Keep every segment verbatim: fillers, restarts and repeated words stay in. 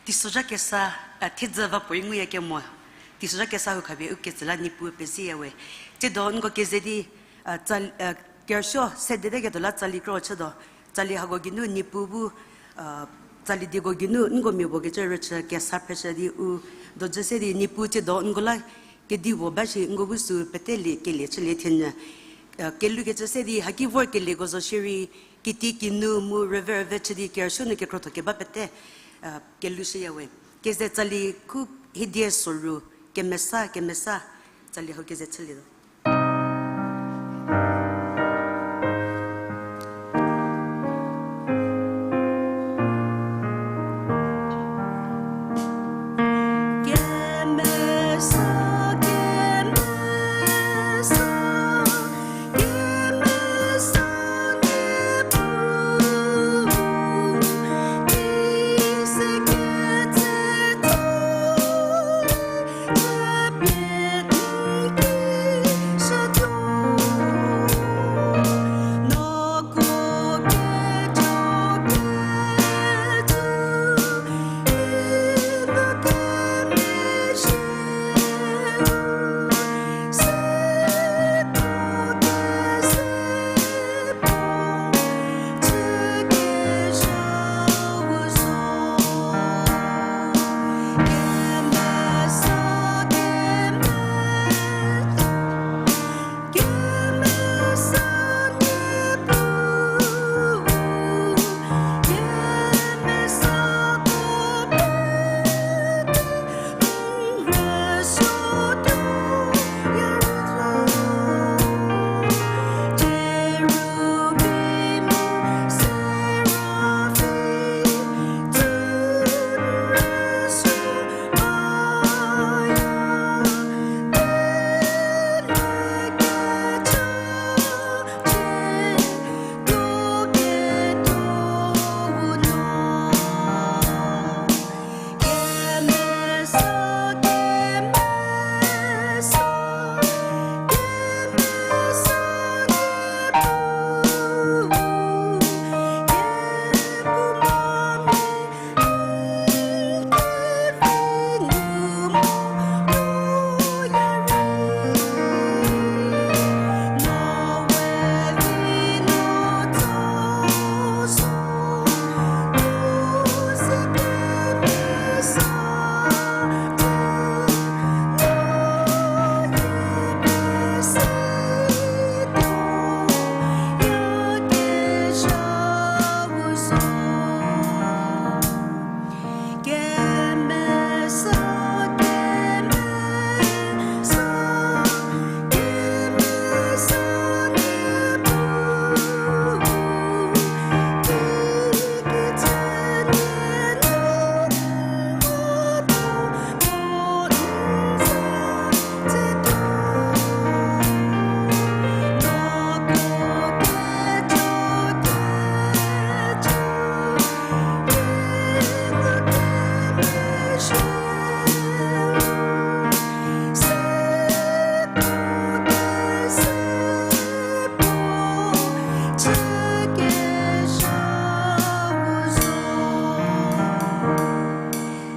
Teisozha kesa, a, thiedzü va puorei nguya kemo. Teisozha kesa hou khapie u ketsü la Niepuu pezie ya we. Tsiedo nko keze di, a, tsa-, a, kerüsuo sededeketuo la tsali kro chütuo. Tsali hako geinu Niepuu bu, a, tsali dieko geinu nko mia puo kecü rüchü kesa phreshü di u dojü se di Niepuu tsiedo nko la kedipuo ba shi nko bu sü pete lie kelie chülie thenyü. A, kelukecü se di haki vor kelieko zo shierei, kiti kinu mu rüve rüve chü di kerüsuo nu kekrotho keba pete, a, kelushüya we. Keze tsali khu hiedie soru, kemesa, kemesa, tsali hau keze chülietuo.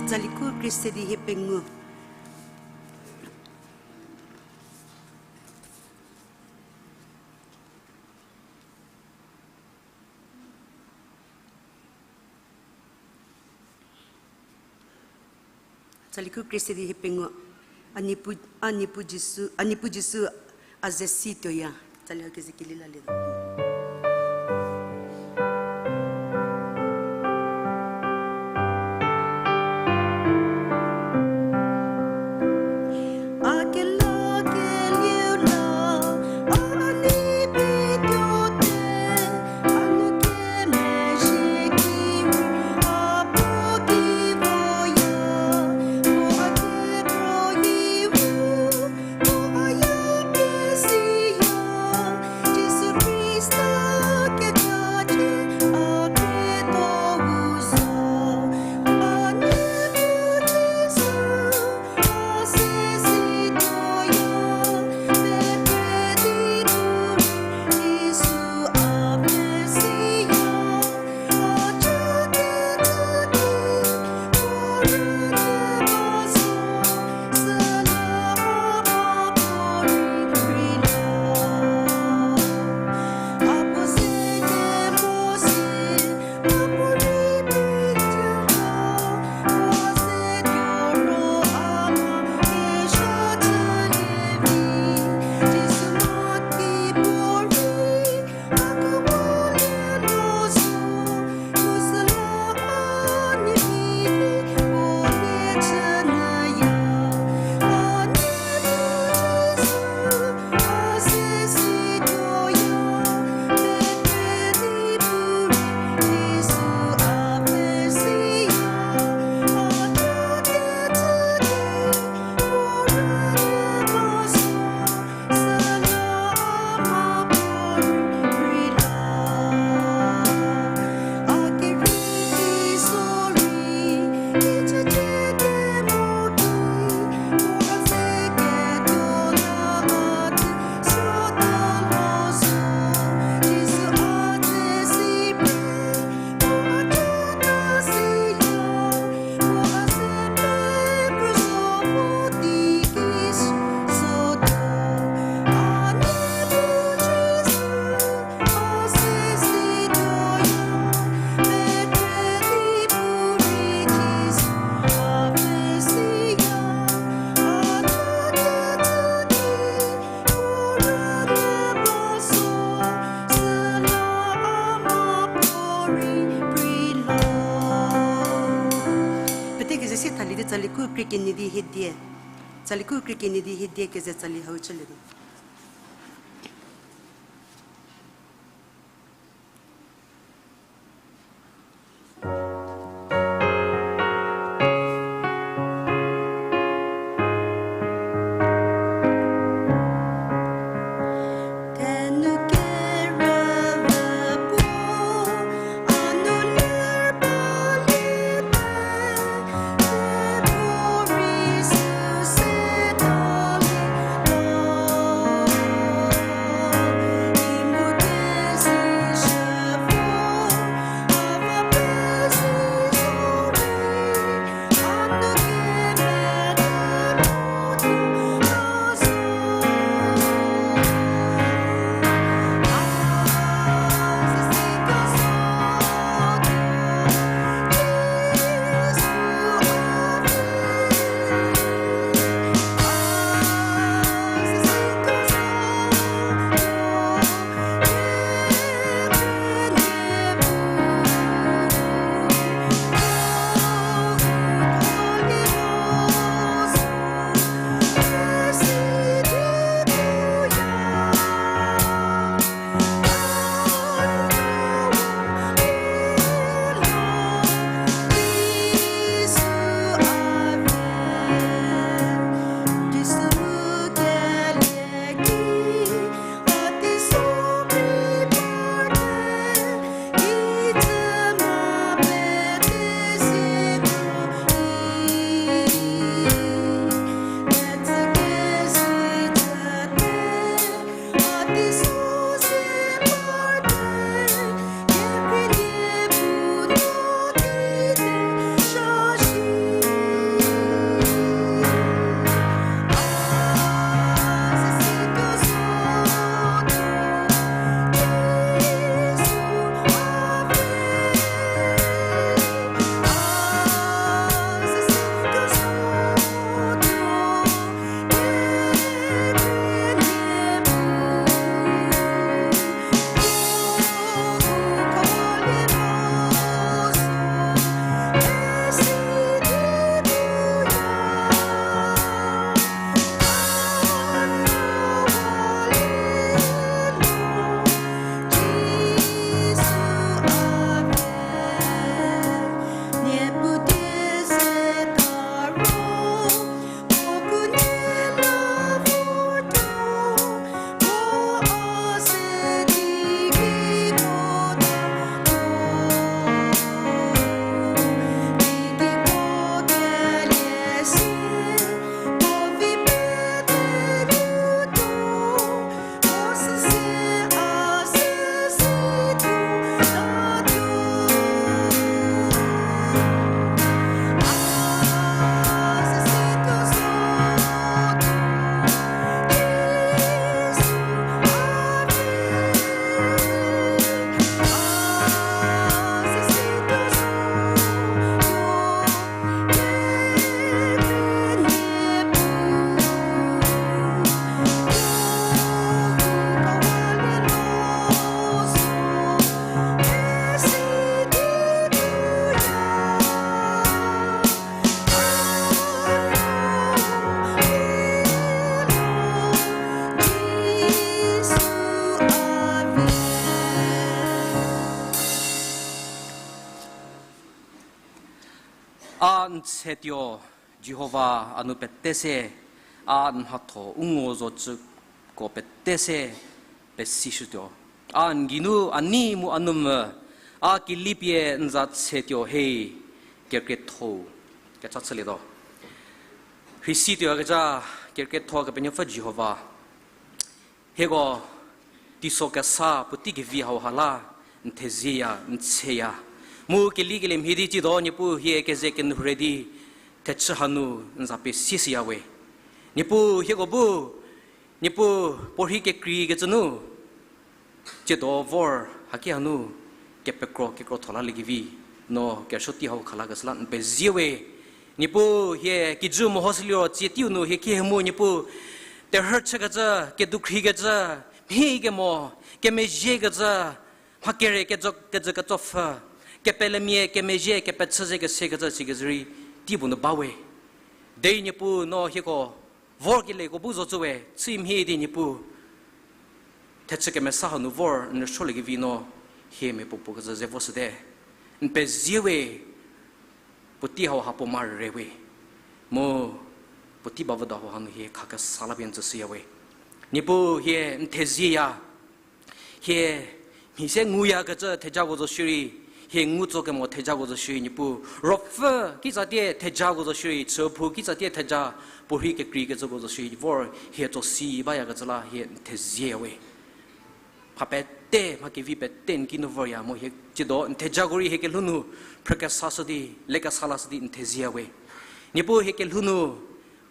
Tsali khu Khrista di hie pengou. Tsali khu Khrista di hie pengou, a Niepuu, a Niepuu Jisu, a Niepuu Jisu a ze si tuoya. Tsali hau keze keli lalie. A kelakelieu la, a nei pie tuote, a nu kemezhie ki, a puo ki voya, puo a kekro nyi ru, puo a ya pie siya, Jisu Khrista Tsali ku krie kenie di hiedie. Tsali ku krie kenie di hiedie keze tsali hau chülietuo. A n tsetuo, Jihova a nu pete se, a n mhatho u ngo zocüko pete se pesishütuo. A n geinu a nei mu a nu mvü, a kelipie n za tsetuo he, kekrietho-u. Kecha chülietuo. Rheisituoyakezha, kekrietho Kepenuopfü Jihova. Hieko teiso kesa puotei kevi hauha la, n thezieya, n tseya. Mu kelikeliemhie di tsiedo Niepuu hie keze kenyü rei di, thechü hanu n za pesieshüya we. Niepuu hieko bu, Niepuu puorhi kekreikecü nu, tsiedo vor haki hanu, kepekro kekrotho laliekevi, no kesuo tei hau khalakeshü la n pezie we. Niepuu hie kijü mehoshüliro tsie teiu nu hie kehemu Niepuu, terhü chükecü, kedukhriekecü, mhi kemo, kemezhiekecü, mha kere kejü, kejü ketsopfü, kepelemia kemezhie kepechü ze kesekecü sikezhü rei teipuo nu ba we. Derei Niepuu no hieko vorkelieko bu zo cü we, chü mhie di Niepuu thechü kemesa hanu vor n rüsuoliekevi no hie mia puopuo kecü ze voshüte. N pezie we, puotei hau ha puo ma rüre we. Mu puotei bavüda hau hanu hie khakesa la pie n tsüshüya we. Niepuu hie n thezieya. Hie mhi se nguyakecü thejako zo shierei, hie ngu tso kemo thejako zo shierei Niepuu, ruopfü kitsatie thejako zo shierei, chüphou kitsatie theja, puorhi kekreikecüko zo shierei vor hie tso si bayakecü la hie n thezieya we. Mha pete, mha kevi pete n kinu vorya mu hie tsiedo n thejako rei hie kelhou nu phrükesashü di, lekesa lashü di n thezieya we. Niepuu hie kelhou nu,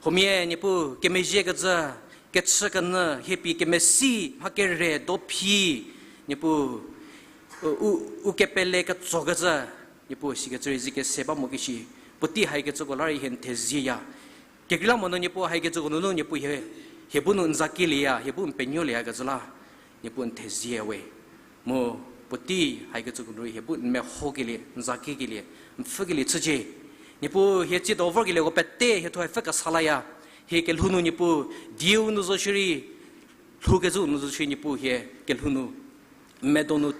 huomia Niepuu kemezhiekecü, kechükenyü, hie pie kemesi, mha kere dophi, Niepuu, u, u, u kepele ketsokecü, Niepuu sikecü rei zie kese ba mo kishi, puotei haikecüko la rei hie n thezieya. Kekreilamonyü Niepuu haikecüko nunu Niepuu hie, hie bu nu n za kielieya, hie bu n penuolieyakecü la, Niepuu n thezie we. Mu puotei haikecüko nu rei hie bu n mehokelie, n za kiekelie, n pfhükelie chücie. Niepuu hie tsiedo vorkelieko pete hie thuo hie pfhü kesa laya. Hie kelhou nu Niepuu, dieu nu zo shierei, lhoukecüu nu zo shierei Niepuu hie kelhou nu, medonu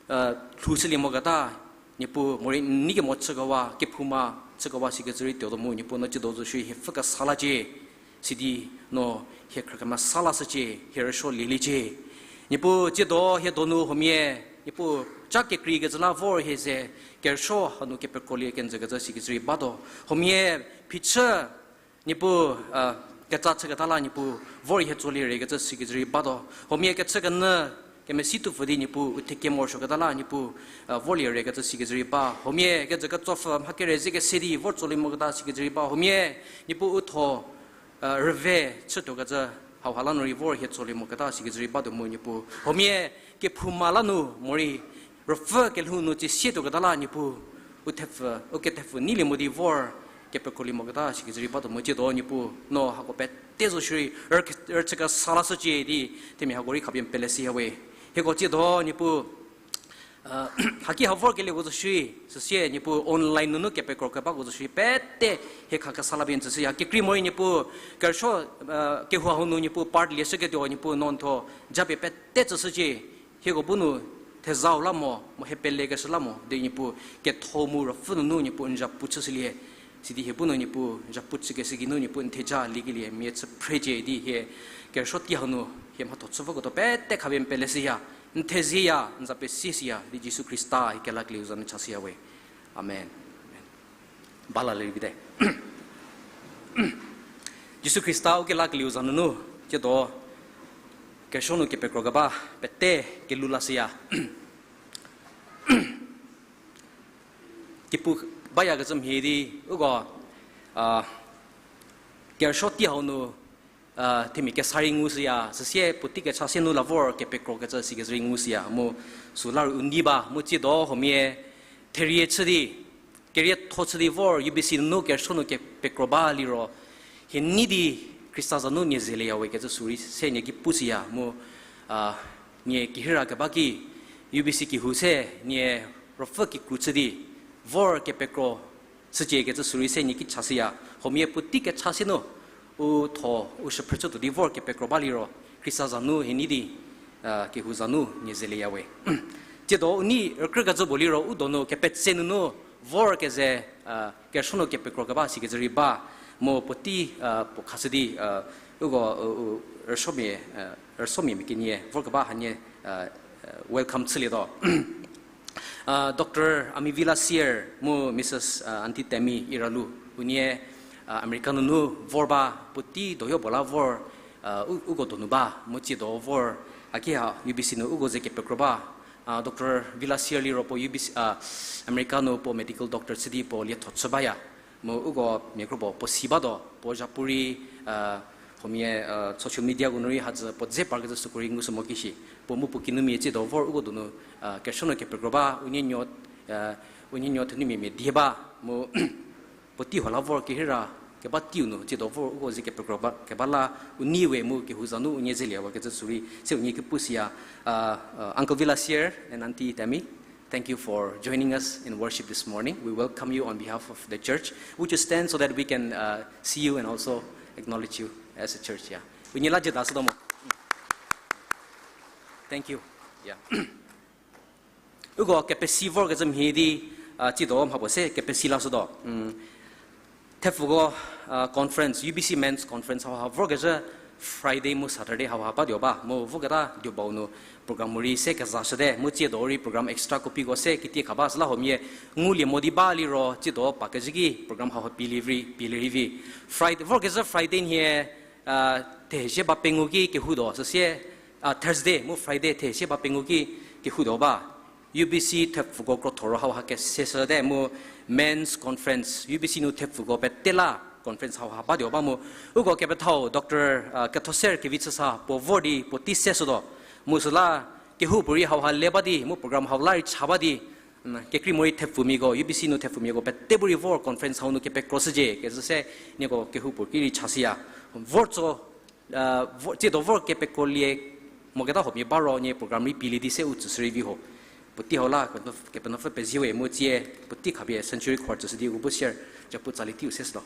lhoushülie moketa, Niepuu morei n nei kemo chükewa, kephouma chükewa sikecü rei tuotuo mu Niepuu no tsiedo zo shierei hie pfhü kesa lacie, sidi no hie khrükemesa lashücie, hie rüsuolieliecie. Niepuu tsiedo hie donu huomia, Niepuu ca kekreikecü la vor hie ze, kerüsuo hanu kepekrolie kenjükecü sikecü rei batuo. Huomia phichü Niepuu, ketsa chüketa la Niepuu, vor hie tsolie rekecü sikecü rei batuo. Huomia kechükenyü, kemesi tuopfü di Niepuu, u thekemorosuoketa la Niepuu, vorlie rekecü sikecü rei ba. Huomia kejü ketsopfü mha kere zie kese di vor tsolie moketa sikecü rei ba. Huomia Niepuu u tho, rüve chütuokecü hauha la nu rei vor hie tsolie moketa sikecü rei batuo mu Niepuu. Huomia kephouma la nu morei ruopfü kelhou nu tsie sie tuoketa la Niepuu, u thepfü, u kethepfü neilie mo di vor kepekrolie moketa sikecü rei batuo mu tsiedo Niepuu, no hako pete zo shierei, rüchü kesa lashücie di, themia hako rei khapie n peleshüya we. Hieko tsiedo Niepuu, haki ha vorkelieko zo shierei, süsie Niepuu online nunu kepekro kebako zo shierei pete hie khakesa la pie n tsüshüya. Kekrei morei Niepuu, kerüsuo, kehou hau nu Niepuu part lieshüketuo Niepuu no n thuo, japie pete tsüshücie. Hieko bu nu thezau la mo, mo hie pelekeshü la mo di Niepuu, ketho mu ruopfü nunu Niepuu n zhapu chüshülie. Sidi hie bu nu Niepuu zhapu chükeshü geinu Niepuu n theja liekelie mia chü phrecie di hie kerüsuo tei hau nu hie mhatho chü voketuo pete khapie n peleshüya, n thezieya, n za pesishüya di Jisu Khrista hie kelakelieu za nu chashüya we. Amen. Bala lerivite. Jisu Khrista u kelakelieu za nunu, tsiedo, kerüsuo nu kepekro keba, pete kelu lashüya. Kepu bayakecü mhie di, uko, kerüsuo tei hau nu, themia kesa rei ngushüya, süsie puotei kecha sie nu la vor kepekrokecü sikecü rei ngushüya, mu süla rei u nei ba, mu tsiedo huomia, therie chü di, kerietho chü di vor U B C nunu kerüsuo nu kepekro ba liro, hie nei di Khrista za nu nie zelieya we kecü sürei se nie ki pushüya mu, nie kehira keba ki, U B C kehou se nie ruopfü kikru chü di, vor kepekro chücie kecü sürei se nie ki chashüya, huomia puotei kecha sie nu, u tho, u shüphrü chütuo di vor kepekro ba liro, Khrista za nu hie nei di, kehou za nu nie zelieya we. Tsiedo u nei rükrükecü puo liro u donu kepetse nunu vor keze, kerüsuo nu kepekro keba sikecü rei ba, mu puotei, puo khashü di, uko, rüsuomia, rüsuomia mia kenie vor keba hanie, welcome chülietuo. Doctor Amivila Sier mu Mrs, Aunty Tammy Iralu, unie, America nunu vor ba, puotei doyo puo la vor, u, uko donu ba, mu tsiedo vor, haki ha U B C nu uko ze kepekro ba, Doctor Vila Sier liro puo U B C, America nu puo medical doctor chü di puo lietho chü baya. Mu uko mia kro puo puo si batuo, puo zhapu rei, huomia, social media ko nu rei hadzü puo dze parkecü süko rei ngushü mo kishi. Puo mu puo kinumia tsiedo vor uko donu, kerüsuo nu kepekro ba, unie nuo, unie nuo thenumia mia die ba, mu puotei hau la vor kehira, keba teiu nu tsiedo vor uko ze kepekro ba, keba la u nei we mu kehou za nu unie zeliewa kecü sürei, se unie ki pushüya, Uncle Vila Sier and Aunty Tammy. Thank you for joining us in worship this morning. We welcome you on behalf of the church. Would you stand so that we can uh, see you and also acknowledge you as a church? Yeah. Unie la jüda südo mo. Thank you. Yeah. Uko kepesi vorkezhü mhie di, uh, tsido mhapuo se kepesi la südo. Mm. Thepfuko, uh, conference, U B C Men's Conference hauha vorkezhü Friday mu Saturday hauha batuo ba, mu voketa diobau nu program rei se kezashüte, mu tsiedo rei program extra copyko se kitie khaba süla huomia ngulie mo di ba liro, tsiedo pa kezhü ki program hauha pielie rei, pielie rei vi. Friday, vorkezhü Friday nhie, uh, thezie ba pengou ki kehoutuo, süsie, uh, Thursday mu Friday thezie ba pengou ki kehoutuo ba. U B C thepfuko krotho ro hauha keseshüte mu Men's Conference, U B C nu thepfuko pete la conference hauha batuo ba mu. Uko kepethau Doctor, uh, Kethoser Kevichüsa puo vor di puotei seshütuo. Mu süla kehoupuorei hauha le ba di, mu program hau la rei cha ba di, mm, kekrei morei thepfumiako, U B C nu thepfumiako pete bu rei vor conference hau nu kepekroshücie, kezhü se nieko kehoupuo ki rei chashüya. Vor tso, uh, vor, tsiedo vor kepekrolie moketa huomia ba ro nie program rei pielie di se u tsüshü rei vi ho. Puotei hau la Kepenuopfü, Kepenuopfü pezie we mu tsie puotei khapie Century Choir tsüshü di u bu share, ja pu tsali teiu seshütuo.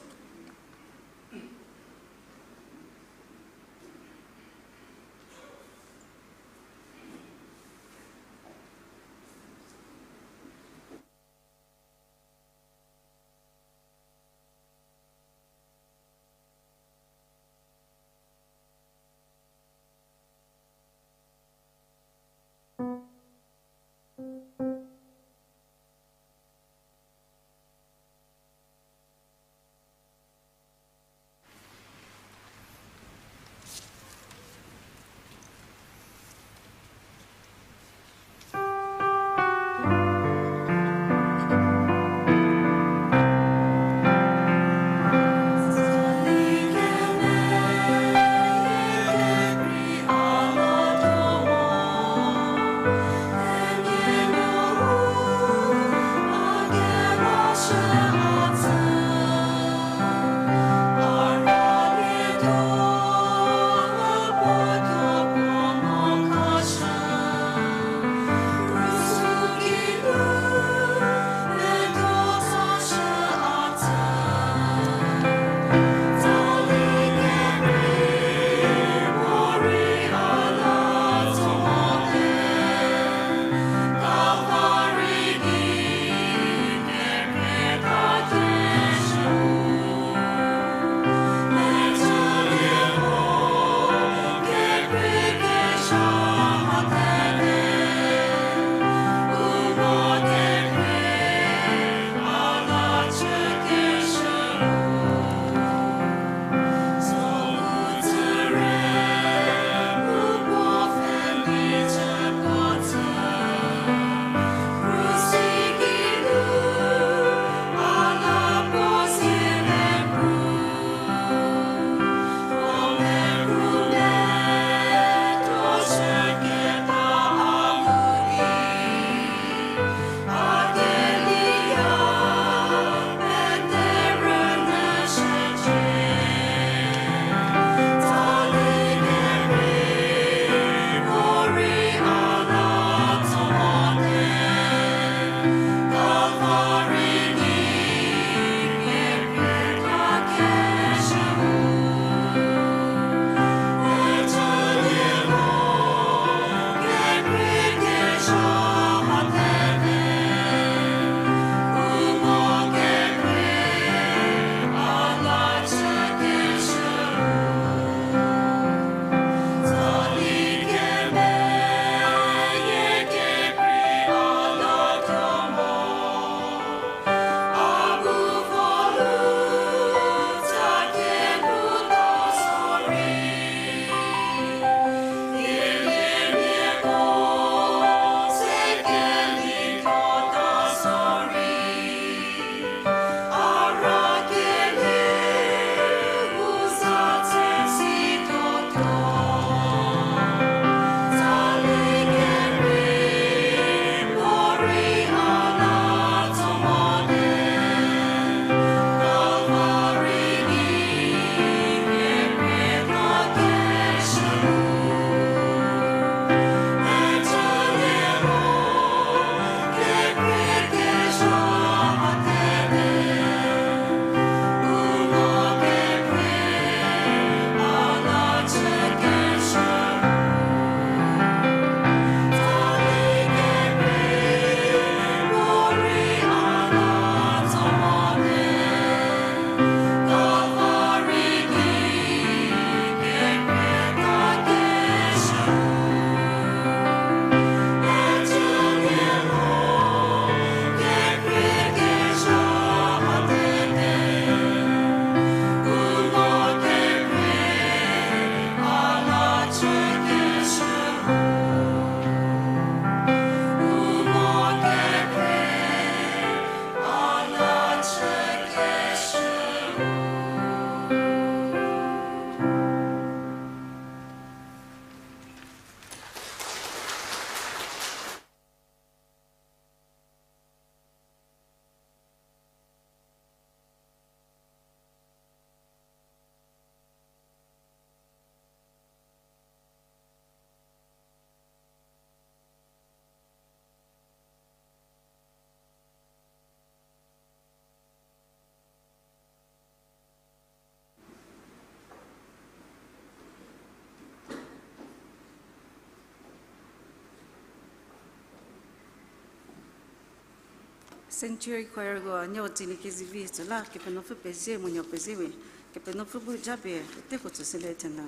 Sanctuary choirko nieu tsülie kezivi süla Kepenuopfü pezie mu nieu pezie we, Kepenuopfü bu japie peteko tsüshülie thena.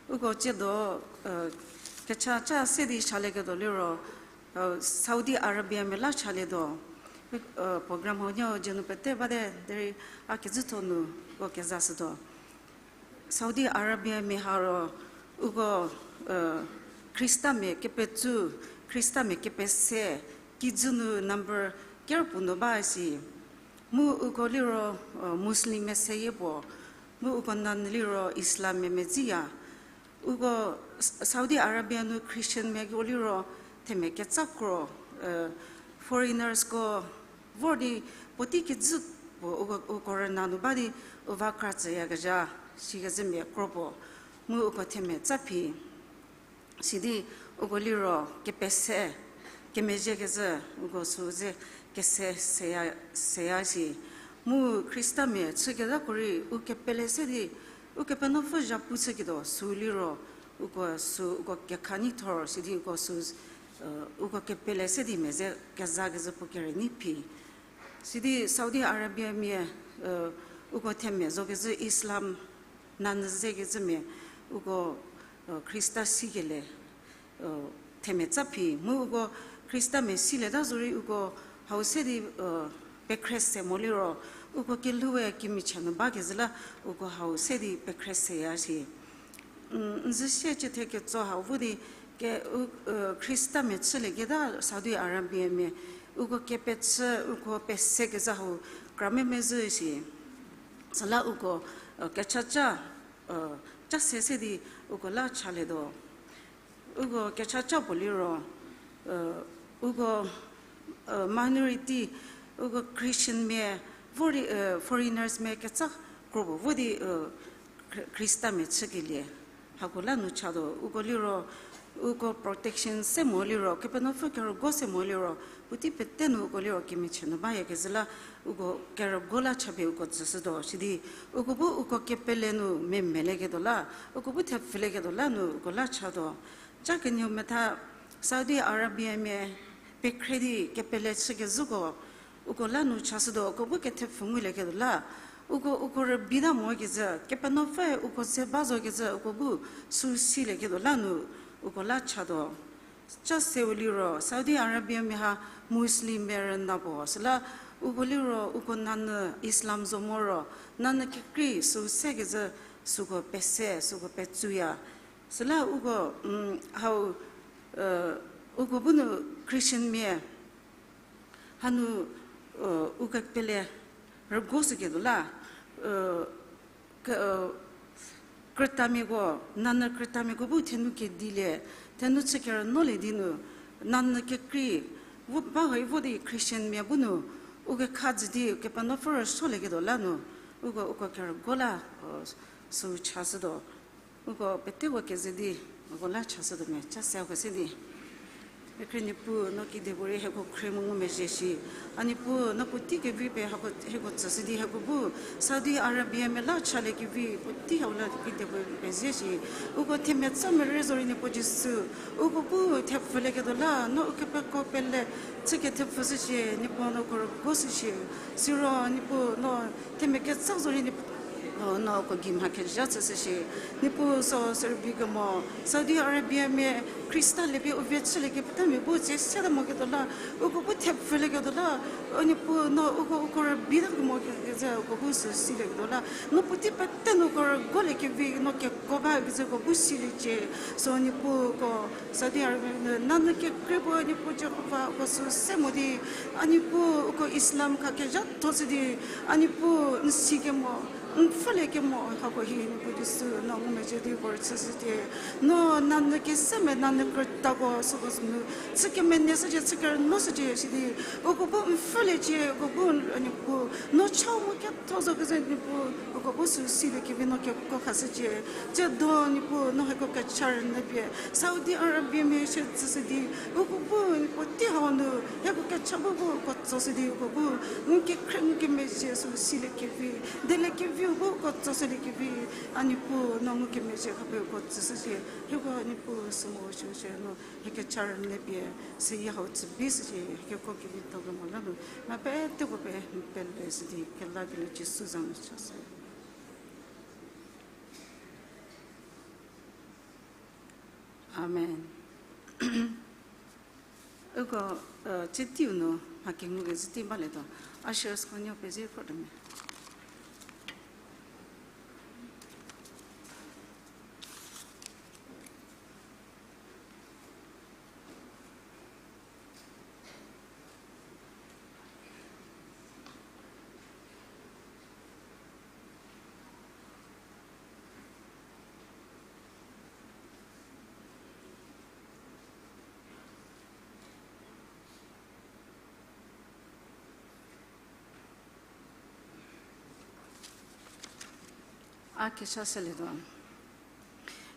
Uko tsiedo, kecha cha se di salieketuo liro, Saudi Arabiamia la salietuo. Program hau nieu jenu pete bate derei a kezhütho nu uko kezashütuo. Saudi Arabiamia ha ro uko Khristamia kepetsü, Khristamia kepese, kijü nu number kerpuo nu ba si. Mu uko liro Muslimmia seyie puo, mu uko nanyü liro Islammia medziya. Uko Saudi Arabia nu Christianmiako liro themia ketsa kro, foreigners ko vor di puotei kijü puo uko rüna nu ba di u va kra tsüyakezha, sikezhümia kro puo, mu uko themia tsa phi. Sidi uko liro kepese, kemezhiekezhü, uko sü ze kese seya, seya si. Mu Khristamia chükezhako rei u kepele se di, Ukepenuopfü zhapu chüketuo sü liro, uko sü uko kekhanei thor sidi uko sü, uko kepele se di mia ze kezakezhü puo kerei ni phi. Sidi Saudi Arabiamia uko themia zokezhü Islam nanyü zekezhümia uko Khrista sikelie themia tsa phi. Mu uko Khristamia silieta zorei uko hau se di pekhre se mo liro, uko kelhoue kemichie nu bakezhü la uko hau se di pekhre seya si. N zü sie chütheketso hau vo di, Khristamia chülieketa Saudi Arabiamia uko kepechü, uko pesekezha hau kramemezhü si. Süla uko kechaca, ca se se di uko la chalietuo. Uko kechaca puo liro, uko minority, uko Christianmia, foreigners mia ketsa kro puo vo di Khristamia chükelie hako la nu chatuo. Uko liro, uko protection se mo liro, Kepenuopfü kerügo se mo liro, puotei pete nu uko liro kemichie nu bayakezhü la uko kerügo la chapie uko tsüshütuo sidi, uko bu uko kepele nu memelieketuo la, uko bu thepfülieketuo la nu uko la chatuo. Ca kenieu metha Saudi Arabiamia pekhre di kepele chükezhüko uko la nu chashütuo, uko bu kethepfü ngulieketuo la, uko, uko rübita mokezhü, Kepenuopfüe uko ze ba zokezhü uko bu sü silieketuo la nu uko la chatuo. Ca seu liro, Saudi Arabiamia ha Muslimmia rüna puo, süla uko liro uko nanyü Islam zo mo ro, nanyü kekrei sü sekezhü süko pese, süko petsuya. Süla uko, hau, uko bu nu Christianmia hanu, u kepele rügo shüketuo la, krütamiako, nanyü krütamiako bu thenu kedilie, thenu chü kerünolie di nu, nanyü kekrei, vo ba hoi vo di Christianmia bu nu, u kekha jü di Kepenuopfü rüsolieketuo la nu, uko, uko kerügo la sü chashütuo. Uko peteko keze di uko la chashütuo mia, ca se uko se di. Kekhrie Niepuu, no kedipuorei hieko khrie mu ngumezhie shi. A Niepuu, no puotei kevi pie hieko tsüshü di hieko bu Saudi Arabiamia la chaliekevi puotei hau la kedipuorei pezie shi. Uko themia tsa merei zorei Niepuu Jisu, uko bu thepfülieketuo la, no ukepeko pele chü kethepfü shücie, Niepuu no uko rügo shücie. Siro Niepuu no themia ketsa zorei Niepuu, no uko gei mha kezha chüshü shi. Niepuu so serbi kemo, Saudi Arabiamia Khrista lie pie u vie chülie kepethamia bu tsie siata moketuo la, uko bu thepfülieketuo la, Niepuu no uko, uko rübita kemo kezhü uko bu sü silieketuo la, no puotei pete nu uko rügolie kevi no keko ba kezhü uko bu siliecie. So Niepuu uko Saudi Arabia nu nanyü kekrei puo Niepuu Jihova uko sü se mo di, a Niepuu uko Islam kha kezhatho shü di, a Niepuu n si kemo, n pfhülie kemo hako hi Niepuu Jisu no ngumezhie di uko rüchüshücie. No nanyü kesemia nanyü krütako süko sü nu chü kemenei shücie, chü kerüno shücie sidi, uko bu n pfhüliecie, uko bu a Niepuu no chau mu ketho zo kezhü Niepuu uko bu sü silie kevi no keko khashücie. Tsiedo Niepuu no hieko kecha rünyü pie Saudi Arabiamia shie tsüshü di, uko bu Niepuu tei hau nu hieko kecha bu bu uko tsoshü di uko bu n kekhrie n kemezhie sü silie kevi, dieliekevi Uko tsüshüliekevi, a Niepuu, no ngukemezhie khapie uko tsüshücie, hieko Niepuu sü mo shüshü no, hie kecha rünyü pie, seyie hau tsübi shücie, hieko kevitho kemo la nu, mha peteko pie n pele shü di, kelakelie Jisu za nu chashü. Amen. Uko, eh, cietiu nu mha kengukezhü tei balietuo. Ushers ko nuo pezie khrotame. A kecha selietuo.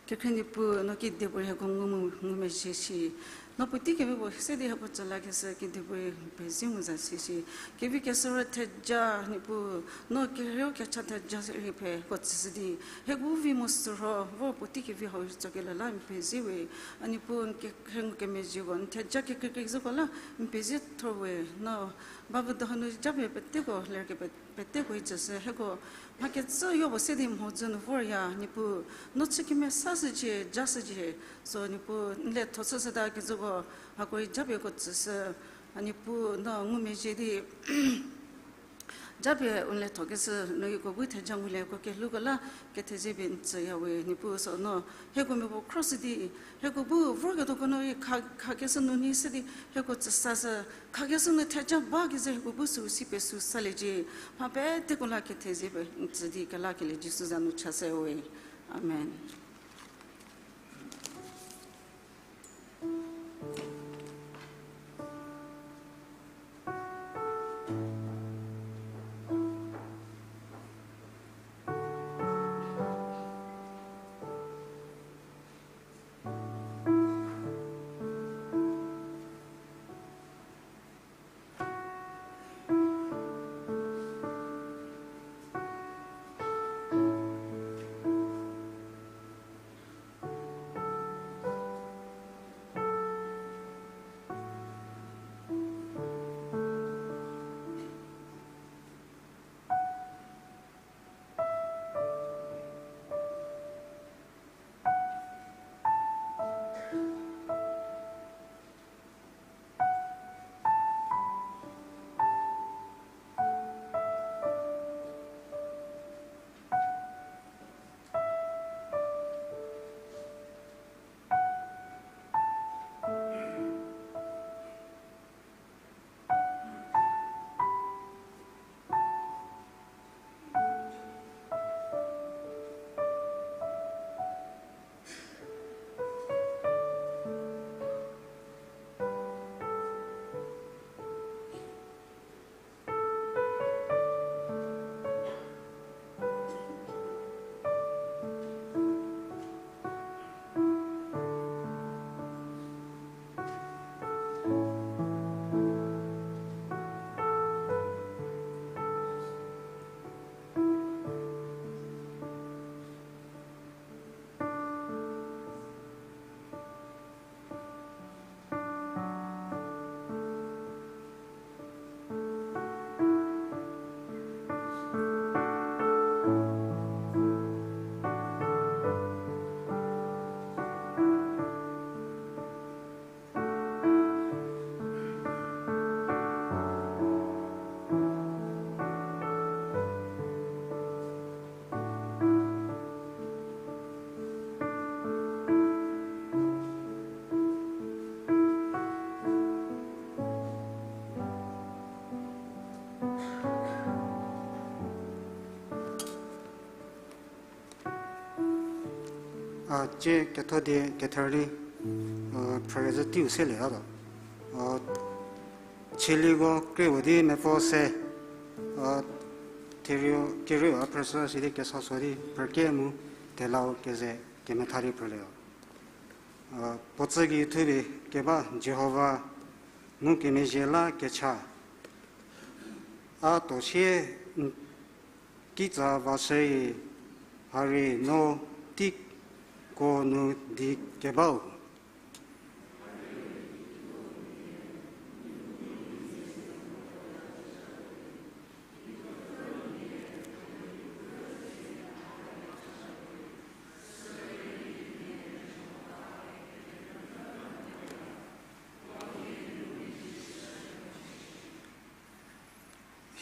Kekhrie Niepuu, no kedipuorei hieko ngu mu ngumezhie shi. No puotei kevi puo se di hieko tsü lakeshü kedipuorei n pezie mu za si shi. Kevi keshü rei theja Niepuu, no kerieu kecha theja rei pie hieko tsüshü di, hieko vi mo sürho, vo puotei kevi hau tsokelie la n pezie we. A Niepuu, n kekhrie ngukemezhieko, n theja kekreikreizhüko la n pezie thor we. No bavü doha nu japie peteko lerkepe peteko itsüshü, hieko mha kecü yopuo se di mhodzü nu vorya, Niepuu, no chü kemesashücie, jashücie, so Niepuu, n le tho chüshüta kezhüko, hako rei japieko tsüshü, a Niepuu, no ngumezhie di, japie u le tho keshü, no hieko bu theja ngulie, hieko kelhouko la kethezie pie n tsüya we, Niepuu, so no hieko mia puo khroshü di, hieko bu vorketuoko no rei kha, khakeshü nu nei se di, hieko tsüsashü, khakeshü nu theja bakezhü hieko bu sü si pie sü saliecie, mha peteko la kethezie pie n tsü di kelakelie Jisu za nu chashü we. Amen. A, cie ketho die kether di, a, phrükezhü teiu selie tatuo. A, chieliko kriepuo di mepfü se, a, therieu, kerieu a phrüshü sidi kesa so di phrüke mu thelau keze kemetha di phrülie. A, puo tsü gei thupie keba Jihova, ngukemezhie la kecha. A tuo sie n-, Kitsa vashüe, harie no teiko nu di kebau.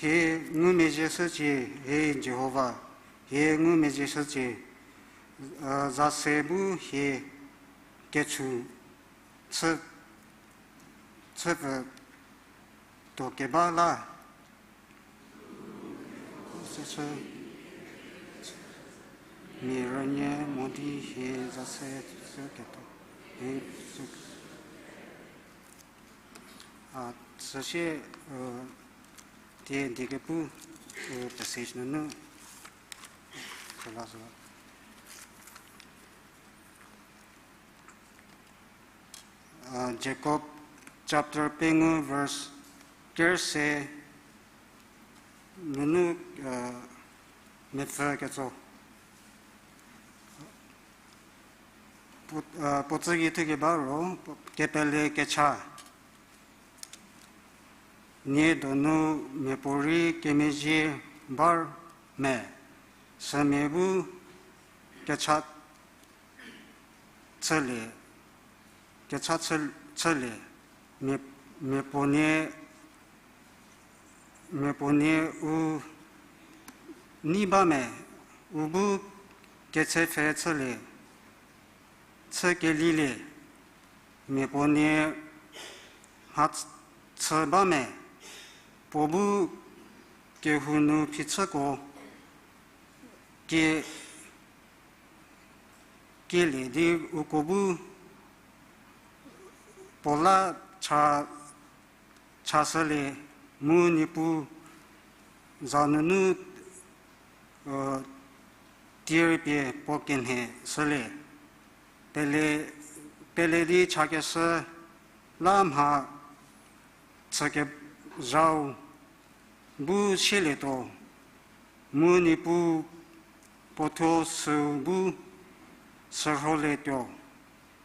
Hie ngumezhie shücie, hie Jihova, hie ngumezhie shücie, a, za se bu hie kechu chü, chüpfü tuo keba la. Süsü mia rünyü mo di hie za se chü ketuo. Hie sü-, a, süsie, u, tie die kepu, u, passage nunu, süla süla. A, Jacob chapter pengou verse kerse nunu, a, mepfü ketso. Puo-, a, puo tsügei thukeba ro, kepele kecha. Nie donu miapuorei kemezhie bar me, sümia bu kecha chülie, kecha chü-, chülie, mia-, miapuonie, miapuonie u nei ba me, u bu kechepfhe chülie, chü kelilie, miapuonie mha ch-, chü ba me, puo bu kehou nu phichüko kie, kielie di uko bu puo la cha, chashülie mu Niepuu za nunu, u, tierpie puo kenhe shülie. Pele, pele di chakeshü la mha chükezhau bu sielietuo, mu Niepuu puo thuo süu bu sürholietuo,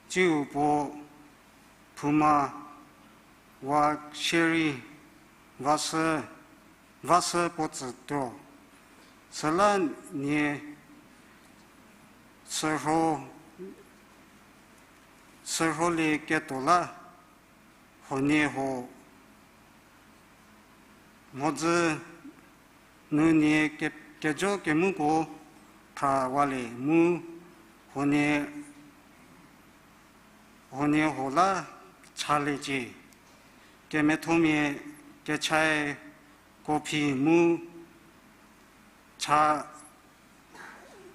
tsiu puo phouma wa shierei vashü, vashü puo tsütuo. Süla nie sürho, sürholieketuo la, huoniehuo mhodzü nu nie ke-, kejo kemuko phrawalie mu huonie, huoniehuo la chaliecie. Kemethomia kechae kuophi mu cha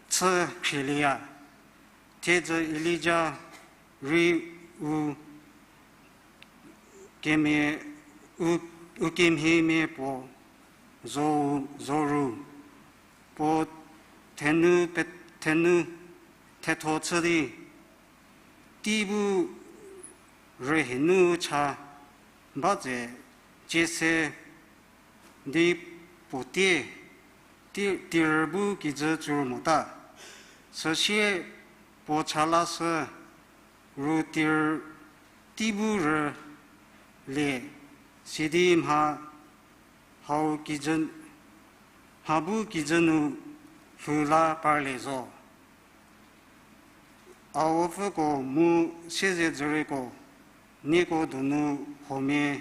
chü khrieya. Thiedzü Elija rei u kemhie, u, u kemhiemia puo zo, zo ru, puo thenu pe-, thenu thetho chü di, tei bu rühie nu cha ba tse, cie se di puo tie, ti-, tir bu kijü tsur mota. Süsie puo cha lashü ru tir tei bu rülie, sidi mha hau kijü, mha bu kijü nu lhou la parlie zo. Aopfüko mu siezedzürieko, nieko donu huomia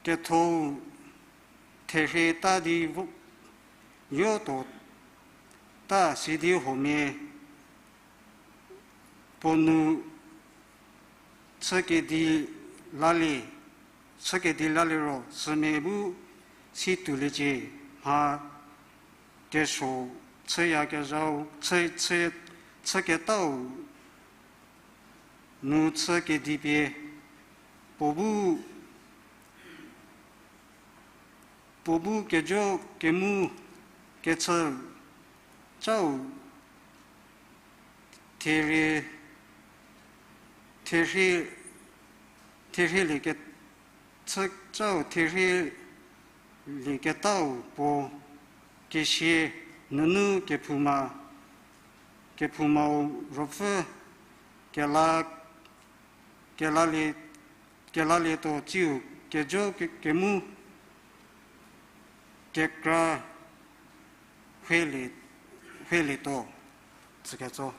kethou therhie ta di vo-, yotuo ta sidi huomia puo nu chükedi lalie, chükedi laliro sümia bu si tuoliecie, mha kesuo chüyakezhau, chü, chü, chüketau nu chükedipie, puo bu, puo bu kejo kemu kechü cau therhie, therhie, therhielie kechü cau therhie lieketau puo kesia nunu kephouma, kephoumau ruopfü kela, kelalie, kelalietuo tsiu kejo ke-, kemu kekra huelie, huelietuo. Tsüketso.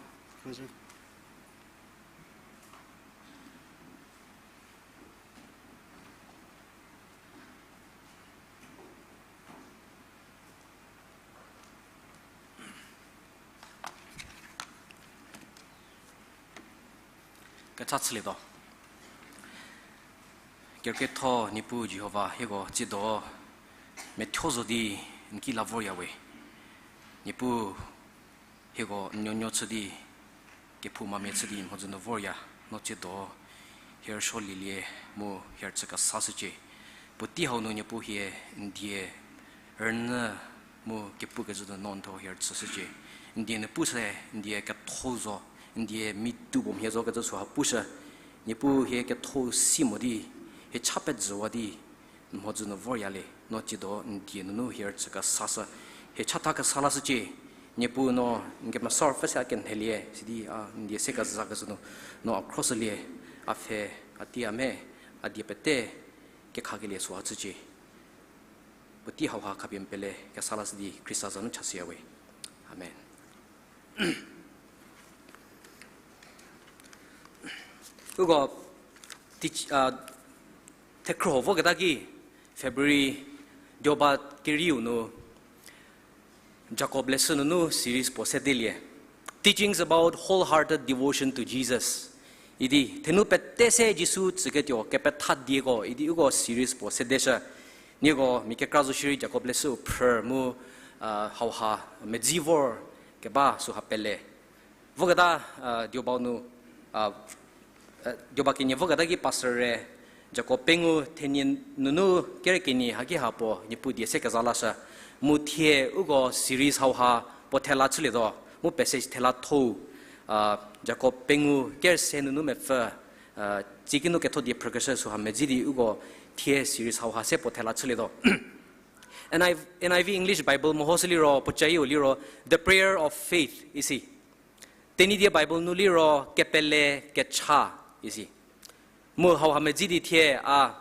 Kechachülietuo. Kerükrietho Niepuu Jihova, hieko tsiedo methuo zo di n ki la vorya we. Niepuu, hieko n nuonuo chü di, kephoumamia chü di mhodzü nu vorya, no tsiedo hie rüsuolielie mu hie rüchü kesashücie. Puotei hau nu Niepuu hie n die rünyü mu kepukezhü nu no n thuo hie rüchüshücie. N die nu pushü, n die ketho zo, n die mi tuo puo mhie zo kecü süha pushü. Niepuu hie ketho si mo di, hie cha pejüwa di, n mhodzü nu vorya le, no tsiedo n die nunu hie rüchü kesashü, hie chatha kesa lashücie. Niepuu no n kemesa ruopfü se a kenhelie, sidi a n die se kezakecü nu, no a khroshülie, a pfhe, a tei a me, a die pete, kekhakelie süha chücie. Puotei hauha khapie n pele kesa lashü di Khrista za nu chashüya we. Amen. Uko, tei-, a, thekhrüho voketa ki, February, Joba kerieu nu, Jakob leshü nunu series puo sedelie. Teachings about wholehearted devotion to Jesus. Idi, thenu pete se Jisu tsüketuo kepetha dieko, idi uko series puo sedeshü. Nieko mia kekra zo shierei Jakob leshüu phrü mu, a, hauha medzi vor keba süha pele. Voketa, a, Joba nu, a, Joba kenie voketa ki pastor-e, Jakob pengou thenie nunu kere kenie haki ha puo Niepuu die se keza lashü. Mu thie uko series hauha puo thela chülietuo, mu passage thela thou, a, Jakob pengou kere se nunu mepfü, a, tsie kinu ketho die phrükeshü süha medzi di uko thie series hauha se puo thela chülietuo. N I V, N I V English Bible mehoshü liro, puocayieu liro, The Prayer of Faith isi. Tenyidie Bible nu liro, Kepele Kecha isi. Mu hauha medzi di thie a,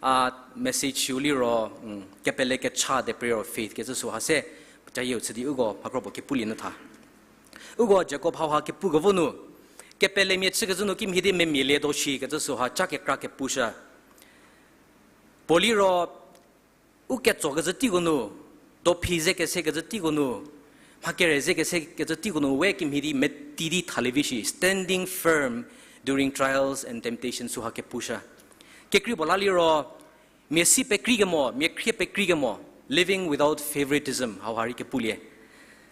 a message-u liro, mm, Kepele Kecha, The Prayer of Faith kecü süha se, puocayieu chü di uko mhakro puo kepulie nyü tha. Uko Jakob hauha kepukevo nu, kepelemia chükecü nu kimhie di memialietuo shi kecü süha ca kekra kepushü. Puo liro, u ketsokecü teiko nu, dophi ze kesekecü teiko nu, mha kere ze kesekecü teiko nu we kimhie di meti di thalie vi shi, standing firm during trials and temptation süha kepushü. Kekrei puo la liro, mia si pekreikemo, mia khrie pekreikemo, living without favoritism, hauha rei kepulie.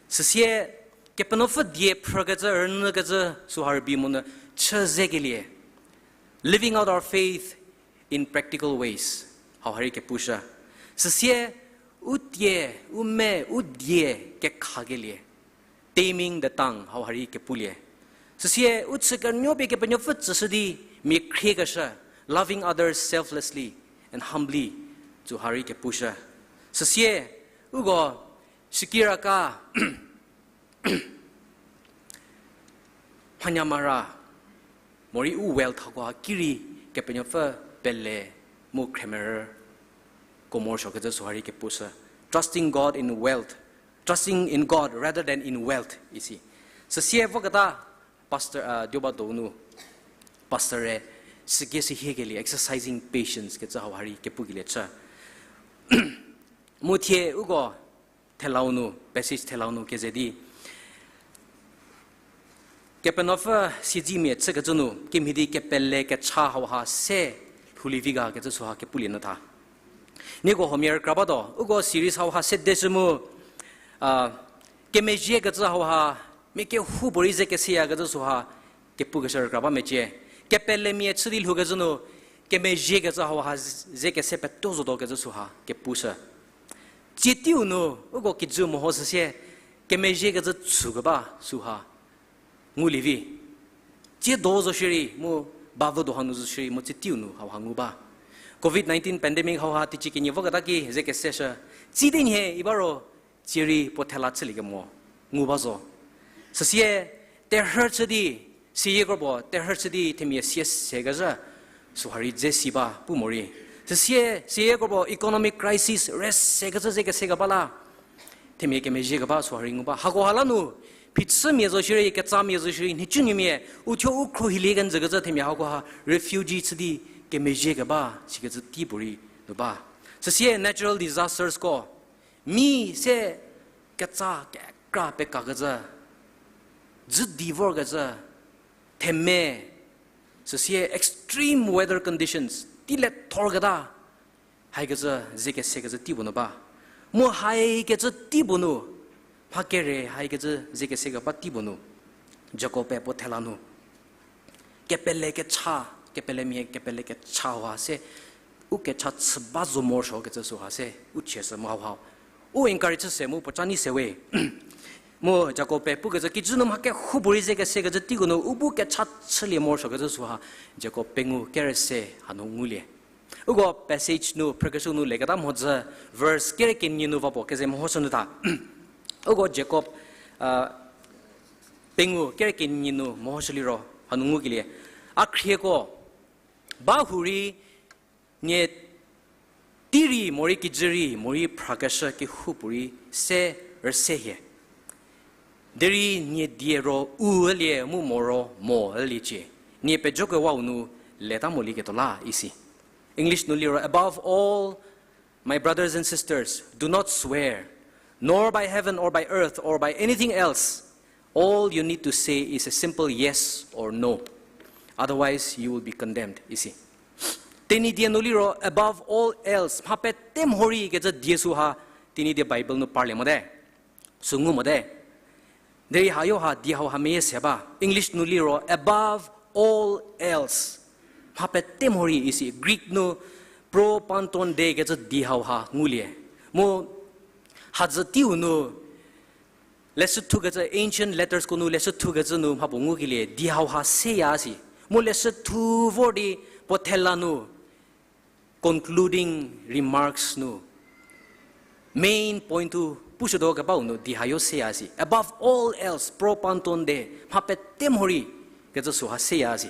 Süsie, Kepenuopfü die phrükecü, rünyükecü, süha rübei monyü chü zekelie. Living out our faith in practical ways, hauha rei kepushü. Süsie, u tie, u me, u die kekhakelie. Taming the tongue, hauha rei kepulie. Süsie, u chü kenuopie Kepenuopfü tsüshü di, mia khriekeshü, loving others selflessly and humbly, süha rei kepushü. Süsie, uko, shikiraka, mhanyamara, morei u wealth hakoha ki rei Kepenuopfü pele mu khremerü kemorosuokecü süha rei kepushü. Trusting God in wealth, trusting in God rather than in wealth isi. Süsie voketa pastor, a, Joba donu, pastor-e süki sihiekelie, exercising patience kecü hauha rei kepukelie chü. Mu thie uko thelau nu, passage thelau nu keze di, Kepenuopfü siedzemia chükecü nu kimhie di kepele kecha hauha se lhoulie vi ga kecü süha kepulie nyü tha. Nieko huomia rükra batuo, uko series hauha sedeshü mu, a, kemezhiekecü hauha, mia kehoupuorei ze keseyakecü süha kepukeshü rükra ba mecie. Kepelemia chü di lhoukecü nu, kemezhiekecü hauha ze kese peto zotuo kecü süha kepushü. Tsie teiu nu, uko kijü mehoshüsie, kemezhiekecü chükeba süha ngulie vi. Tsiedo zo shierei, mu bavü do hanu zo shierei, mu tsie teiu nu hauha ngu ba. Covid nineteen pandemic hauha teicie kenie voketa ki ze keseshü. Tsite nhie i ba ro, tsie rei puo thela chüliekemo ngu ba zo. Süsie, terhü chü di, seyie kropuo terhü chü di themia sie sekezhü, süha rei dze si ba pu morei. Süsie, seyie kropuo economic crisis rei sekecü ze kesekeba la themia kemezhie keba süha rei ngu ba. Hakoha la nu, phichümia zo shierei, ketsamia zo shierei, nhicunuomia, uthuo u khruohilie kenjükecü themia hakoha refugee chü di kemezhie keba, sikecü tei puorei nu ba. Süsie natural disasters ko, mi se ketsa kekra pekakecü, dzü di vorkecü, theme, süsie extreme weather conditions, tei le thorketa, haikecü ze kesekecü tei puo nu ba. Mu haikecü tei puo nu, mha kere haikecü ze kesekeba tei puo nu, Jakob-e puo thela nu kepele kecha, kepelemia kepele kecha hauha se, u kecha chü ba zo morosuokecü süha se, u chie sü mu hauha u encourage se mu puo ca nei se we. Mu Jakob-e pukecü, kijü nu mha kehoupuorei ze kesekecü teiko nu u bu kecha chülie morosuokecü süha, Jakob pengou kerü se hanu ngulie. Uko passage nu, phrükeshü nu leketa mhodzü, verse kerü kenie nu va puo keze mehoshü nyüta. Uko Jakob, a, pengou kerü kenie nu mehoshü liro hanu ngukelie. A khrieko, ba hurei nie tei rei morei kijü rei morei phrakeshü kehoupuorei se rüse hie. Derei nie die ro u ülie mu mo ro mo üliecie. Nie pejokewau nu leta molieketuo la isi. English nu liro, above all, my brothers and sisters, do not swear, nor by heaven or by earth or by anything else. All you need to say is a simple yes or no. Otherwise, you will be condemned, isi. Tenyidie nu liro, above all else, mha pete mhorei kecü die süha, Tenyidie Bible nu parlie mote. Sü ngu mote. Derei hayo ha die hauha meyie se ba. English nu liro, above all else. Mha pete mhorei isi. Greek nu propantonde kecü die hauha ngulie. Mu hadzü teiu nu, leshü thukecü, ancient lettersko nu leshü thukecü nu mhapuo ngukelie, die hauha seya si. Mu leshü thu vor di puo thela nu, concluding remarks nu, main point thu pushütuo kebau nu die hayo seya si. Above all else, propantonde, mha pete mhorei kecü süha seya si.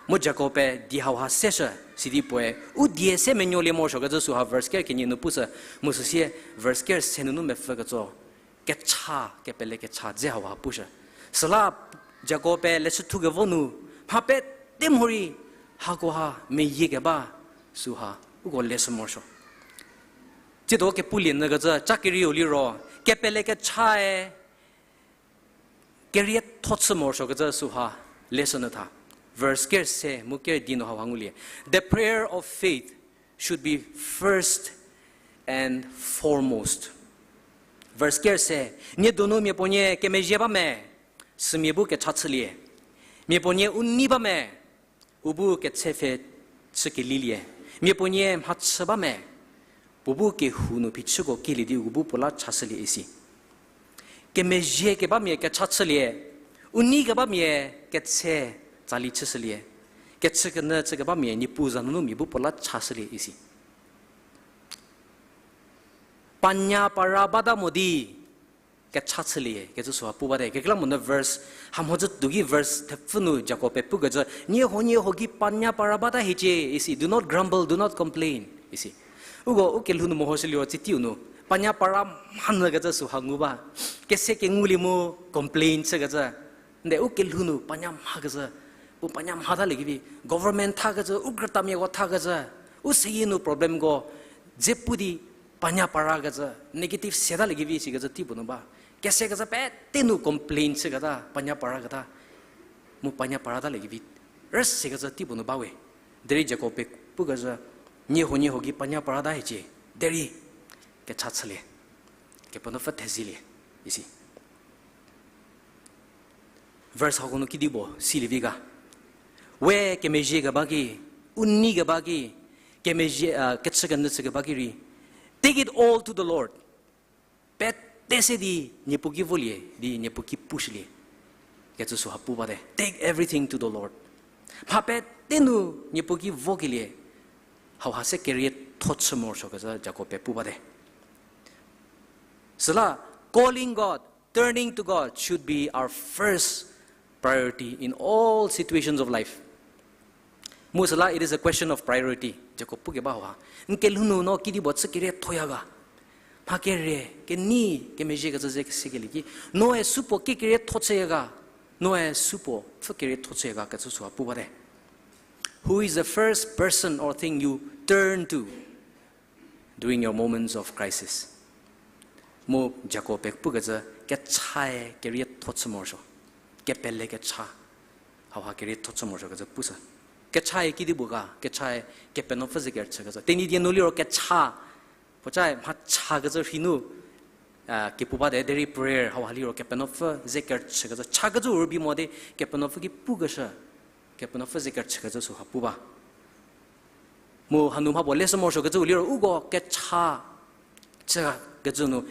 Mu Jakob-e die hauha seshü, sidi puoe u die se menuolie morosuokecü süha verse ker kenie nu pushü, mu süsie verse ker se nunu mepfü ketso, kecha, kepele kecha dze hauha pushü. Süla Jakob-e leshü thukevo nu, mha pete mhorei hakoha meyie keba süha uko leshü morosuo. Tsiedo kepulie nyü kecü ca kerieu liro, kepele kechae kerietho chü morosuokecü süha leshü nyütha. Verse ker se mu ker di nu hauha ngulie. The prayer of faith should be first and foremost. Verse ker se, nie donu miapuonie kemezhie ba me, sümia bu kecha chülie. Miapuonie u nei ba me, u bu ketsepfhe chü kelilie. Miapuonie mhachü ba me, puo bu kehou nu phichüko kelie di u bu puo la chashülie isi. Kemezhie kebamia kecha chülie, u nei kebamia ketse tsali chüshülie, kechükenyü chü kebamia Niepuu za nunu mia bu puo la chashülie isi. Panya para bata mo di kecha chülie kecü süha pu bate. Kekreilamonyü verse, hamhodzü tuo ki verse thepfü nu Jakob-e pukecü, nie huoniehuo gei panya para bata hiecie isi, do not grumble, do not complain isi. Uko u kelhou nu mehoshüliro tsiteiu nu, panya para mhanyü kecü süha ngu ba. Kese kengulie mu complain chükecü. Nde u kelhou nu panya mhakecü, u panya mhatalie kevi, government thakecü, u krütamiako thakecü, u seyie nu problemko dze pu di panya para kecü, negative setalie kevi sikecü teipuo nu ba. Kese kecü pete nu complain chüketa, panya para keta, mu panya paratalie kevi rüse kecü teipuo nu ba we. Derei Jakob-e pukecü, nie huoniehuo gei panya parata hiecie, derei kecha chülie, Kepenuopfü thezielie isi. Verse hako nu kedipuo silie vi ga? We kemezhie keba ki, u nei keba ki, kemezhie, a, kechükenyü chü keba ki rei, take it all to the Lord. Pete se di Niepuu ki volie, di Niepuu ki pushülie kecü süha pu bate. Take everything to the Lord. Mha pete nu Niepuu ki vokelie, Hauha se kerietho chü morosuokecü Jakob-e pu bate. Süla, calling God, turning to God should be our first priority in all situations of life. Mu süla, it is a question of priority. Jakob pukeba hauha. N kelhou nu no kedipuo chü keriethoya ga. Mha kere, kenei, kemezhiekecü ze sekelie ki. Noe supuo ki kerietho chüya ga. Noe supuo pfü kerietho chüya ga kecü süha pu bate. Who is the first person or thing you turn to during your moments of crisis? Mu Jakob-e pukecü kechae kerietho chü morosuo. Kepele kecha. Hauha kerietho chü morosuokecü pushü. Kechae kedipuo ga, kechae Kepenuopfü ze kerüchükecü. Tenyidie nu liro kecha. Puocae mha chakecü rhei nu, a, kepu bate derei prayer hauha liro Kepenuopfü ze kerüchükecü. Chakecü rübei mo di Kepenuopfü ki pukeshü. Kepenuopfü ze kerüchükecü süha pu ba. Mu hanu mhapuo leshü morosuokecü liro uko kecha chükecü nu.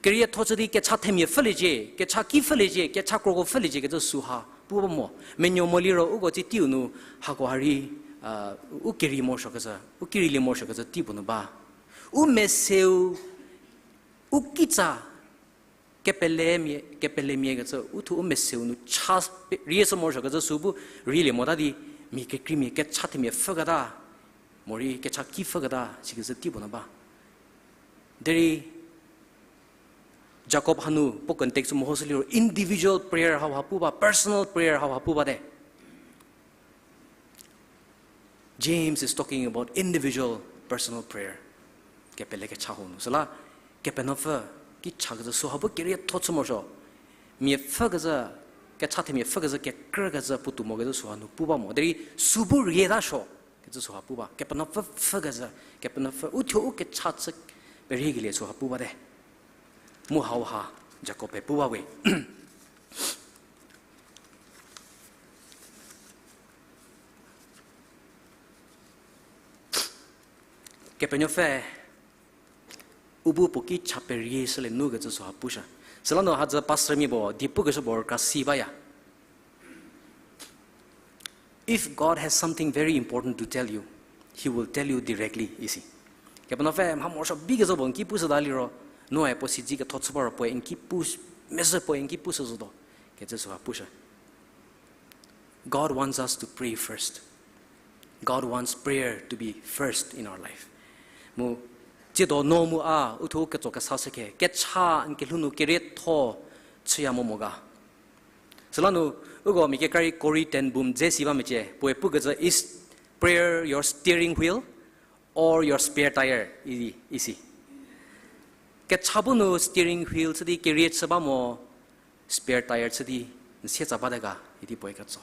Kerietho chü di kecha themia pfhüliecie, kecha ki pfhüliecie, kecha kroko pfhüliecie kecü süha pu ba mo. Menuo mo liro uko tsie teiu nu hako ha rei, a, u keri morosuokecü, u kerilie morosuokecü teipuo nu ba. U meseu, u kitsa, kepelemia, kepelemia kecü, uthuo u meseu nu cha pe-, rieshü morosuokecü sü bu rilie mota di, mia kekreimia kecha themia pfhüketa, morei kecha ki pfhüketa, sikecü teipuo nu ba. Derei Jakob hanu puo context mehoshü liro individual prayer hauha pu ba, personal prayer hauha pu bate. James is talking about individual personal prayer. Kepele kecha hau nu. Süla, Kepenuopfü ki chakecü süha bu kerietho chü morosuo. Mia pfhükecü, kecha themia pfhükecü, kekrükecü, puotou mokecü süha nu pu ba mo. Derei sü bu rieta suo kecü süha pu ba. Kepenuopfü pfhükecü, Kepenuopfü uthuo u kecha chü periekelie süha pu bate. Mu hauha Jakob-e pu ba we. Kepenuopfü, u bu puo ki cha perie shülie nu kecü süha pushü. Süla nu hadzü pastormia puo, die pukeshü puo rükra si baya. If God has something very important to tell you, He will tell you directly, isi. Kepenuopfü mha morosuo bikecü puo n ki pushüta liro, noe puo siedzi ketho chü ba ro puoe n ki pu, mezhü puoe n ki pushü zotuo, kecü süha pushü. God wants us to pray first. God wants prayer to be first in our life. Mu, tsiedo no mu a, uthuo ketso kesa shükhe, kecha n kelhou nu kerietho chüya mo mo ga. Süla nu, uko mia kekra rei Corrie ten Boom dze si ba mecie, puoe pukecü is prayer your steering wheel or your spare tire, idi, isi. Kecha bu nu steering wheel chü di kerie chü ba mo, spare tire chü di n sietsa bate ga, idi puoe ketso.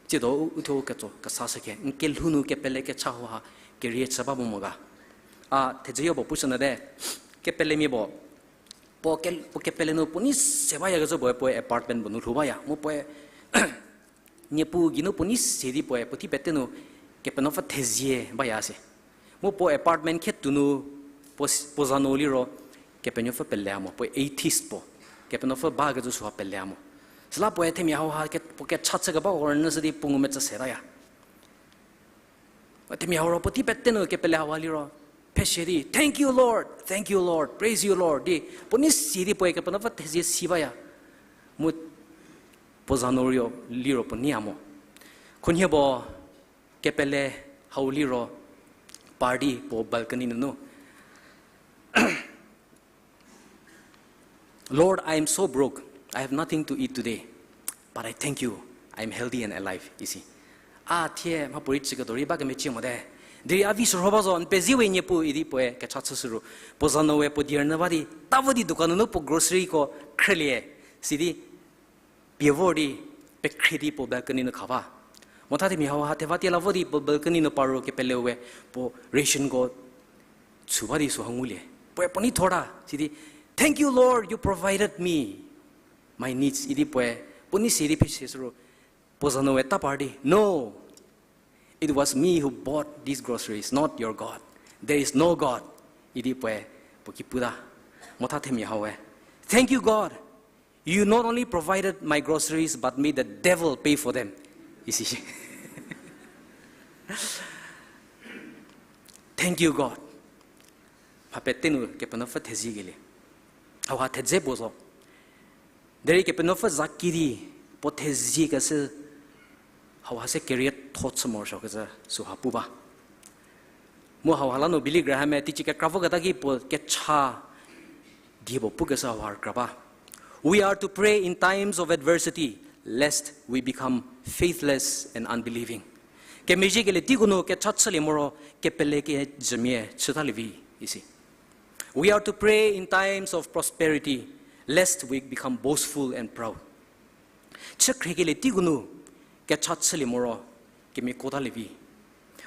Tsiedo u, uthuo ketso kesa shükhe, n kelhou nu kepele kecha hauha kerie chü ba mo mo ga. A, thedzüyo puo pushü nyü te, kepelemia puo, puo ke, puo kepele nu puo nei se bayakecü puoe, puoe apartment puo nu lhou baya. Mu puoe, Niepuu geinu puo nei se di puoe, puotei pete nu Kepenuopfü thezie baya se. Mu puo apartment khe tuo nu puo s-, puo za nu liro Kepenuopfü peleya mo, puo atheist puo. Kepenuopfü bakecü süha peleya mo. Süla puoe themia hauha ke, puo kecha chükebako rünyüshü di puo ngumecü setaya. Themia hau ro puotei pete nu kepele hauha liro, phesie di, Thank you, Lord. Thank you, Lord. Praise you, Lord. Di, puo nei si di puoe Kepenuopfü thezie si baya. Mu puo za nu rio, liro puo neiya mo. Khunhie puo kepele hau liro, par di puo balcony nunu, Lord, I am so broke. I have nothing to eat today. But I thank you. I am healthy and alive, isi. A thie mhapuorei chüketuo rei ba kemecie mote. Derei a vi shürho ba zo, n pezie we Niepuu idi puoe kecha chüshü ro. Puo za nu we puo die rünyü ba di, ta vo di dukan nunu puo groceryko khrülie. Sidi, pie vor di, pekhrie di puo balcony nu kha ba. Motha themia hauha theva tie la vo di puo balcony nu par ro kepeleu we, puo rationko chü ba di süha ngulie. Puoe puo nei thor ta, sidi, Thank you, Lord, you provided me my needs, idi puoe, puo nei si di phesie shü ro, puo za nu we ta par di, No, it was me who bought these groceries, not your God. There is no God, idi puoe, puo ki puta. Motha themia hau we, Thank you, God, you not only provided my groceries, but made the devil pay for them. Isi. Thank you, God. Mha pete nu Kepenuopfü theziekelie. Hauha thedze puo zo. Derei Kepenuopfü za kidi puo theziekeshü hauha se kerietho chü morosuokecü süha pu ba. Mu hauha la nu Billy Graham-e teicie kekra voketa ki puo kecha die puo pukeshü hauha rükra ba. We are to pray in times of adversity, lest we become faithless and unbelieving. Kemezhiekelie teiko nu kecha chülie moro kepele kejümia chütalie vi isi. We are to pray in times of prosperity, lest we become boastful and proud. Chükhriekelie teiko nu kecha chülie moro kemiakotalie vi.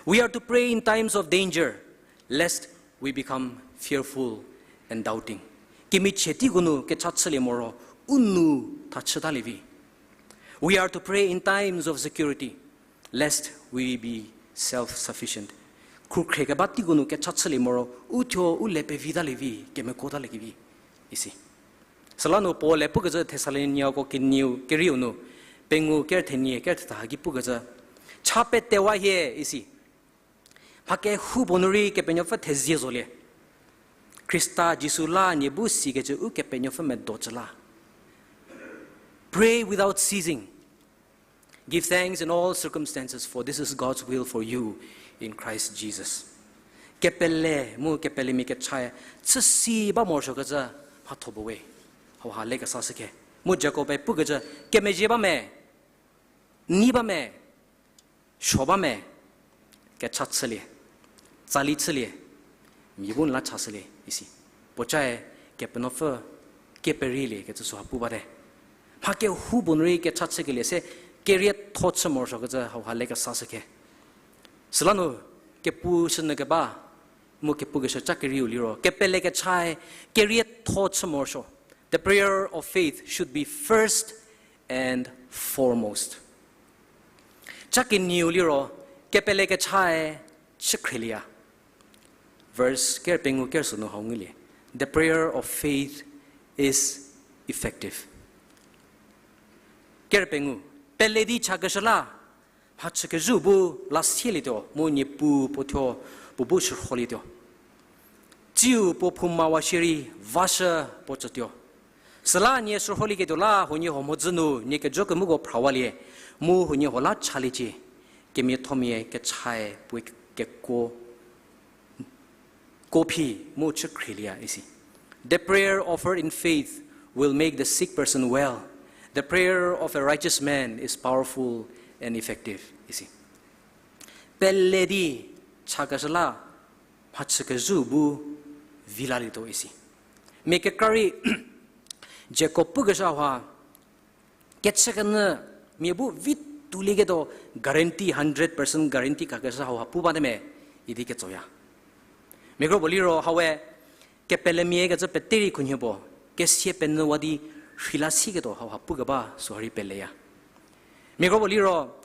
We are to pray in times of danger, lest we become fearful and doubting. Kemichie teiko nu kecha chülie moro u nu tha chütalie vi. We are to pray in times of security, lest we be self-sufficient. Khrükhrie keba teiko nu kecha chülie moro u thuo u le pevitalie vi, kemiakotaliekevi isi. Süla nu Paul-e pukecü Thessaloniako kenieu kerieu nu, pengou ker thenie ker thetha haki pukecü, cha petewa hie isi. Mha kehoupuo nu rei Kepenuopfü thezie zolie. Khrista Jisu la nie bu sikecü Ukepenuopfü medo cü la. Pray without ceasing. Give thanks in all circumstances, for this is God's will for you in Christ Jesus. Kepele mu kepelemia kechae chüsi ba morosuokecü mhatho puo we. Hauha lekesashü khe. Mu Jakob-e pukecü kemezhie ba me, nei ba me, suo ba me, kecha chülie, tsali chülie, mia bu la chashülie isi. Puocae Kepenuopfü keperielie kecü süha pu bate. Mha kehoupuo nu rei kecha chükelie se kerietho chü morosuokecü hauha lekesashü khe. Süla nu kepu shünyü keba mu kepukeshü ca kerieu liro kepele kechae kerietho chü morosuo. The prayer of faith should be first and foremost. Ca kenieu liro kepele kechae chükhrielieya. Verse ker pengou ker sünu hau ngulie. The prayer of faith is effective. Ker pengou, pele di chakeshü la mhachükezhüu bu la sielietuo mu Niepuu puo thuo puo bu shürholietuo. Tsiu puo phouma wa shierei vashü puo tsütuo. Süla nie shürholieketuo la huoniehuo mhodzü nu nie kejo kemoko phrawalie, mu huoniehuo la chaliecie, kemiathomia kechae puoe kekuo kuo phi mu chükhrielieya isi. The prayer offered in faith will make the sick person well. The prayer of a righteous man is powerful and effective isi. Pele di chakeshü la mhachükezhüu bu vilalietuo isi. Mia kekra rei Jakob pukeshü hauha kechükenyü mia bu vi tulieketuo guarantee, hundred percent guarantee khakeshü hauha pu bate me idi ketsoya. Mia kro puo liro haue kepelemia kecü pete rei khunhie puo kesia penyüwa di rheila sieketuo hauha pukeba süha rei peleya. Mia kro puo liro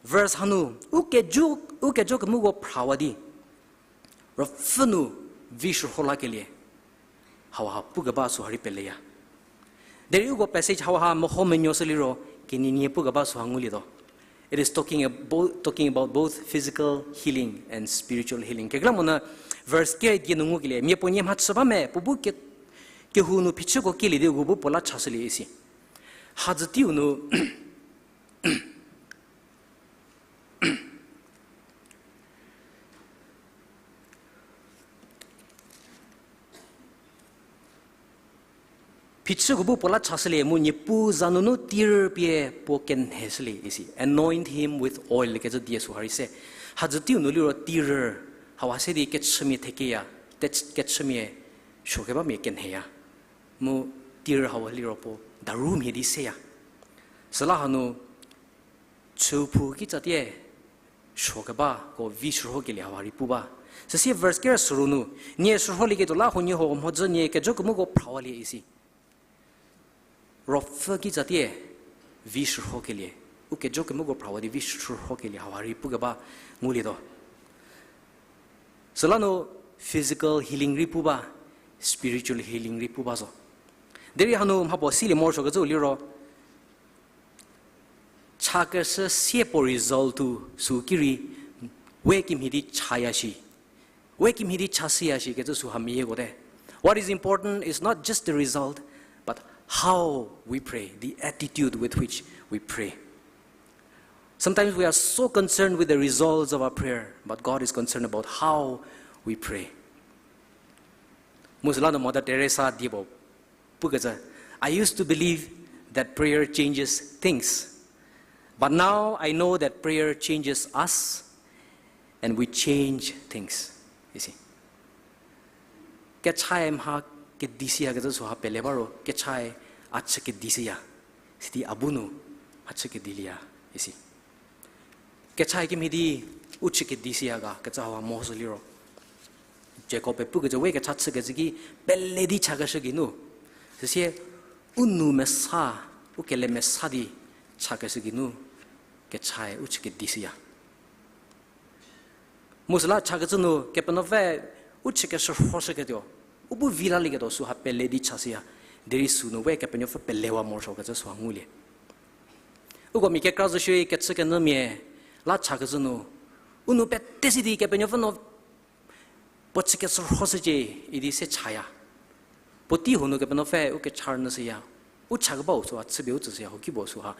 verse hanu u kejo, u kejo kemoko phrawa di Ruopfü nu vi shürho lakelie hauha pukeba süha rei peleya. Derei uko passage hauha meho menuo sü liro kenienie pukeba süha ngulietuo. It is talking about, talking about both physical healing and spiritual healing. Kekreilamonyü verse ker die nu ngukelie mia puo nie mhachü ba me puo bu ke, kehou nu phichüko kielie di uko bu puo la chashülie isi. Hadzü teiu nu phichüko bu puo la chashülie mu Niepuu za nunu tir pie puo kenheshülie isi. Anoint him with oil kecü die süha rei se. Hadzü teiu nu liro tir hauha se di kechümia thekeya, te, kechümia suokebamia kenheya. Mu tir hau liro puo daru mhie di seya. Süla hanu chüphou kitsatie suokebako vi shürhokelie hauha rei pu ba. Süsie verse ker süru nu, nie shürholieketuo la huoniehuo mhodzü nie kejo kemoko phrawalie isi. Ruopfü kitsatie vi shürhokelie, u kejo kemoko phrawa di vi shürhokelie hauha rei pukeba ngulietuo. Süla nu physical healing rei pu ba, spiritual healing rei pu ba zo. Derei hanu mhapuo silie morosuokecü liro chakeshü sie puo result-u sü ki rei we kimhie di chaya shi. We kimhie di chashüya shi kecü süha meyiekote. What is important is not just the result, but how we pray, the attitude with which we pray. Sometimes we are so concerned with the results of our prayer, but God is concerned about how we pray. Mu süla nu Mother Teresa die puo pukecü, I used to believe that prayer changes things, but now I know that prayer changes us and we change things. Isi. Kechae mha kedishüya kecü süha pele ba ro, kechae a chü kedishüya. Sidi a bu nu a chü kedilieya. Isi. Kechae kimhie di u chü kedishüya ga kecü hau mehoshü liro, Jakob-e pukecü we kecha chükecü ki pele di chakeshü geinu, süsie u nou mesa, u kele mesa di chakeshü geinu, kechae u chü kedishüya. Mu süla chakecü nu Kepenuopfü u chü keshürhoshüketuo, u bu vi lalieketuo süha pele di chashüya, derei sünu we Kepenuopfü pelewa morosuokecü süha ngulie. Uko mia kekra zo shierei kechükenyümia la chakecü nu, u nou pete si di Kepenuopfü no puo chü keshürhoshücie idi se chaya. Puotei huo nu Kepenuopfü u kecha rünyüshüya, u chakebau süha chüpie u tsüshüya huo kipuo süha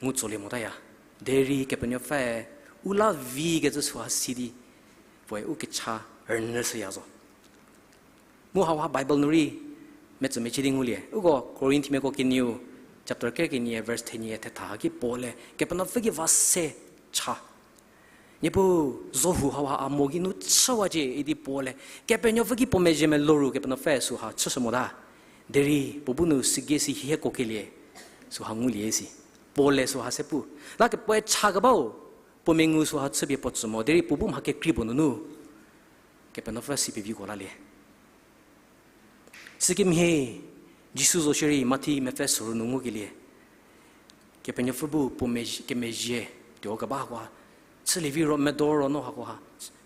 ngu tsolie motaya. Derei Kepenuopfüe u la vikecü süha si di puoe u kecha rünyüshüya zo. Mu hauha Bible nu rei metsümecie di ngulie. Uko Korinthmiako kenieu chapter ker kenie verse thenie thetha haki Paul-e Kepenuopfü ki va se cha, Niepuu, zo hu hauha a mo geinu chüwacie idi Paul-e Kepenuopfü ki puo mezhie melou ru Kepenuopfü süha chüshü mota. Derei puo bu nu sügie si hieko kelie süha ngulie si. Paul-e süha se pu. La kepuoe chakebau puo mengu süha chüpie puo tsü mo. Derei puo bu mha kekrei puo nunu Kepenuopfü si peviko lalie. Sükemhie, Jisu zo shierei Mathi mepfü soru nu ngukelie, Kepenuopfü bu puo mezhie, kemezhie tuo keba hakoha, chülie vi ro medo ro no hakoha,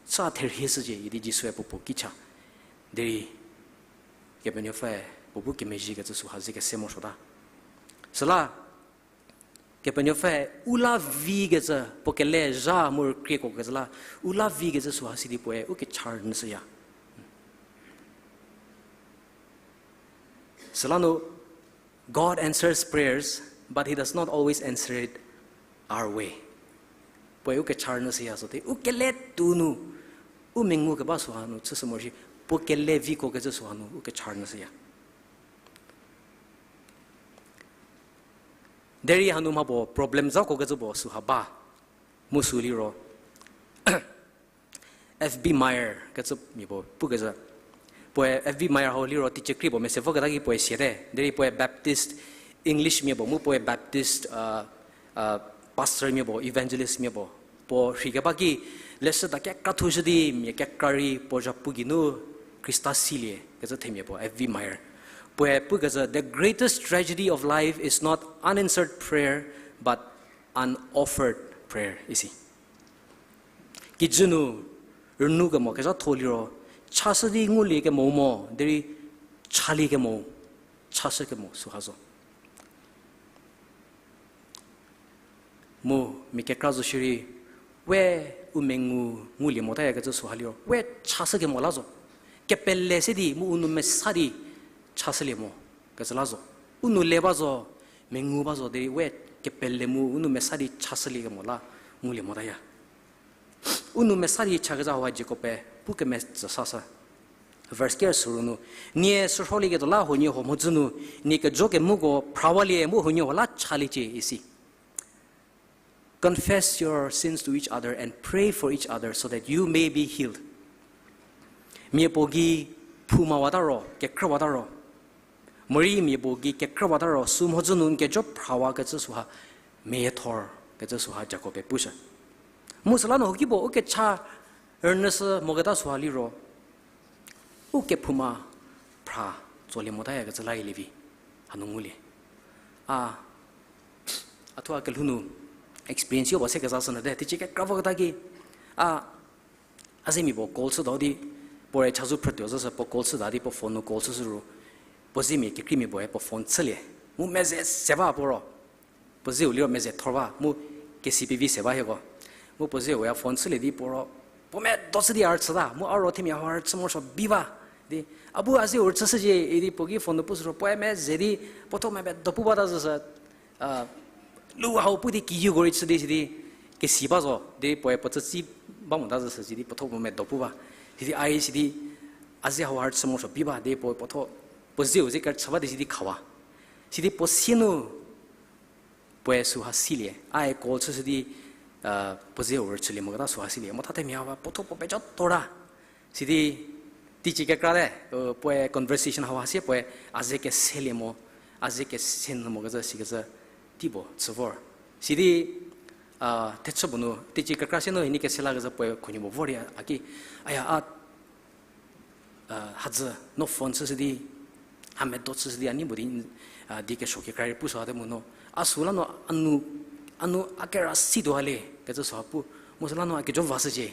chü therhie shücie idi Jisue puo puo ki cha. Derei Kepenuopfüe puo bu kemezhiekecü süha ze kese morosuota. Süla Kepenuopfü u la vikecü, puo kele zha mu rükrieko kecü la, u la vikecü süha si di puoe u kecha rünyüshüya. Süla nu, God answers prayers, but he does not always answer it our way. Puoe u kecha rünyüshüya zo di, u kele tuo nu, u mengu keba süha nu chüshü morosuo shi, puo kele viko kecü süha nu u kecha rünyüshüya. Derei hanu mha puo problem zako kecü puo süha ba. Mu sü liro F B Meyer kecü mia puo pukecü. Puoe F B Meyer hau liro teacher krei puo mese voketa ki puoe siate. Derei puoe Baptist, English mia puo mu puoe Baptist, uh, uh, pastor mia puo, evangelist mia puo. Puo rheikeba ki leshüda kekra thushü di mia kekra rei puo zhapu geinu Khrista silie kecü themia puo F B Meyer. Puoe pukecü, the greatest tragedy of life is not unanswered prayer, but unoffered prayer, isi. Kijü nu rünu kemo kezhatho liro, chashü di ngulie kemo mo, derei chalie kemo, chashü kemo süha zo. Mu mia kekra zo shierei, we u mengu ngulie motaya kecü süha liro, we chashü kemo la zo. Kepele se di mu u nou mesa di chashülie mo kecü la zo. U nou le ba zo, mengu ba zo derei we kepele mu u nou mesa di chashülie kemo la ngulie motaya. U nou mesa di chakezha hau Jakob-e pu kemetsü sashü. Verse ker süru nu, nie shürholieketuo la huoniehuo mhodzü nu, nie kejo kemuko phrawalie mu huoniehuo la chaliecie isi. Confess your sins to each other and pray for each other so that you may be healed. Mia puo gei phoumawata ro, kekrüwata ro, morei mia puo gei kekrüwata ro, sü mhodzü nu n kejo phrawakecü süha, meyiethor kecü süha Jakob-e pushü. Mu süla nu huokipuo u kecha rünyüshü moketa süha liro, u kephouma phra tsolie motayakecü la ilie vi, hanu ngulie. A, a thuo a kelhou nu experience yopuo se kezashü nyü te, teicie kekra voketa ki, a, a zemia puo call chütau di, puo rei chazou phrütuo zhüshü puo call chüta di puo phone nu call chüshü ru, puo zemia kekreimia puoe puo phone chülie. Mu meze se ba puo ro. Puo zeu liro meze thor ba, mu kesi pevi se ba hieko. Mu puo ze we a phone chülie di puo ro, puo medo chü di a rüchüta, mu a ro themia hau rüchü morosuo bi ba. Di, a bu a ze u rüchüshücie idi puo ki phone nu pushü ro, puoe meze di, puo tho medo pu bata züsü, lu hau pu di kiyuko rei chü di sidi, kesi ba zo, di puoe puo tsütsi ba mota züsü sidi, puo tho puo medo pu ba. Sidi ai sidi, a ze hau rüchü morosuo bi ba, di puo, puo tho, puo zeu ze kerüchü ba di sidi khawa. Sidi puo sie nu, puoe süha silie, ae call chüshü di, puo zeu rüchülie moketa süha silie, mo tha themia ba, puo tho puo pejo tora. Sidi, teicie kekra te, puoe conversation hauha sie puoe, a ze keselie mo, a ze kese nyü mokecü sikecü, tei puo chü vor. Sidi, thechü puo nu, teicie kekra sie nu hini kese lakezhü puoe khunuo puo vor di a ki, aya, a, hadzü, no phone chüshü di, ha medo chüshü di, a nei puo di, di kesuo kekra rei pushü hate mu no. A süla no, a nu, a nu a kera si tuo ha le, kecü süha pu, mu süla no a kejo vashücie.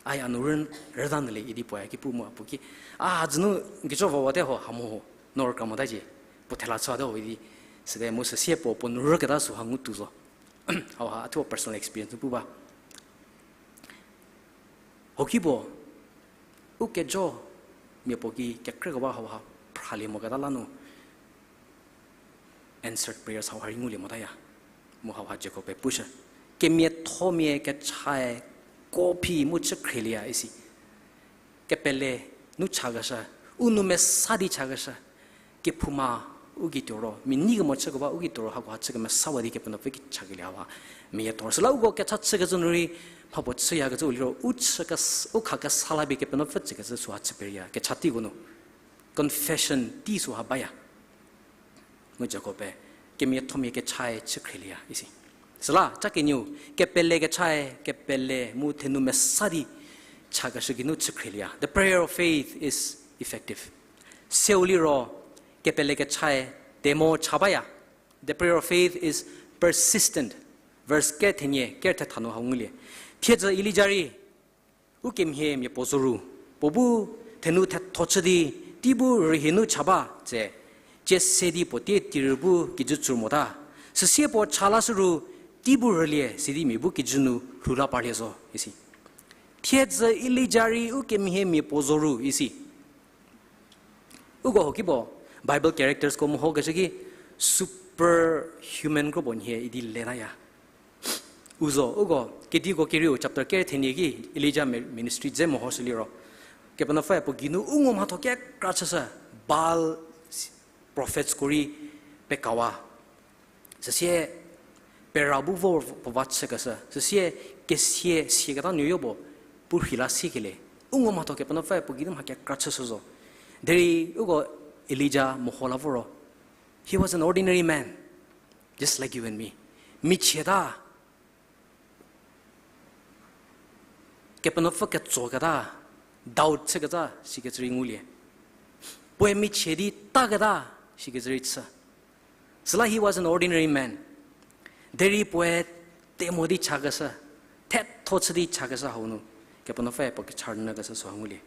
Ai a nu rü, rüta nyü le idi puoe ki pu mu a pu ki. A hadzü nu kejo vawate ho, ha mo ho, no rükra motacie. Puo thela chü hate ho idi. Süte mu süsie puo, puo nu rüketa süha ngutuo zo. Hauha, a thuo personal experience nu pu ba. Hoki puo, u kejo, mia puo ki kekreko ba hauha, phralie moketa la nu, answered prayers hauha rei ngulie motaya. Mu hauha Jacob-e pushü. Kemiathomia kechae kuo phi mu chü khrielie ya isi. Kepele nu chakeshü, u nou mesa di chakeshü. Kephouma u gei tuoro, mia nei kemo chüko ba u gei tuoro hakoha chü kemesawa di Kepenuopfü ki chakelie hauha. Mia tor süla uko kecha chükecü nu rei, mhapuo chüyakecü u liro, u chü kes-, u kha kesa la pie Kepenuopfü tsükecü süha chü perie ya, kecha teiko nu. Confession tei süha baya. Mu Jacob-e, kemiathomia kechae chü khrielie ya isi. Süla, cha kenieu, kepele kechae, kepele mu thenou mesa di chakeshü geinu chü khrielie ya. The prayer of faith is effective. Seu liro, kepele kechae, temo cha baya. The prayer of faith is persistent. Verse ker thenie, ker thetha nu hau ngulie. Thiedzü Elija rei, u kemhie mia puo zo ru, puo bu thenou thetho chü di, tei bu rühie nu cha ba tse, cie se di puo tie tirü bu kijü tsur mota. Süsie puo cha lashü ru, tei bu rülie sidi mia bu kijü nu rhu la parlie zo, isi. Thiedzü Elija rei u kemhie mia puo zo ru, isi. Uko hoki puo, Bible charactersko mehokeshü ki super human kro puo nhie idi letaya. U zo, uko, kediko kerieu chapter ker thenie ki Elija mi-, ministry dze mehoshü liro. Kepenuopfü puo geinu u ngo mhatho kekra chüshü, Baal prophetsko rei pekawa. Süsie pera bu vo puo va chükeshü. Süsie kesie, sieketa nuoyo puo, pu rhei la siekelie. U ngo mhatho Kepenuopfü puo geinu mha kekra chüshü zo. Derei uko Elija meho la voro. He was an ordinary man, just like you and me. Michieta, Kepenuopfü ketsoketa, doubt chüketa, sikecü rei ngulie. Puoe michie di taketa, sikecü rei chü. Süla he was an ordinary man. Derei puoe temo di chakeshü, thetho chü di chakeshü hau nu, Kepenuopfü puo kecha rünyükeshü süha ngulie.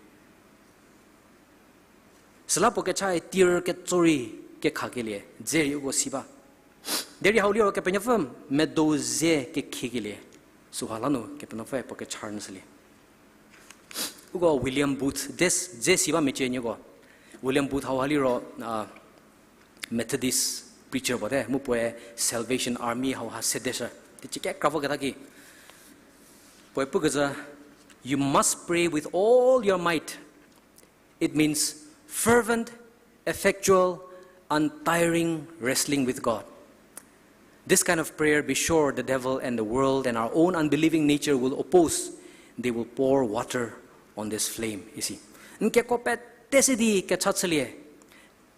Süla puo kechae tir ketso rei kekhakelie, dze rei uko si ba. Derei hau liro Kepenuopfü medou ze kekhiekelie, süha la nu Kepenuopfü puo kecha rünyüshülie. Uko William Booth, dze, dze si ba mecie nieko. William Booth hauha liro, a, Methodist preacher puo te, mu puoe Salvation Army hauha sedeshü. Teicie kekra voketa ki. Puoe pukecü, you must pray with all your might. It means fervent, effectual, untiring wrestling with God. This kind of prayer, be sure the devil and the world and our own unbelieving nature will oppose. They will pour water on this flame, isi. N keko pete si di kecha chülie,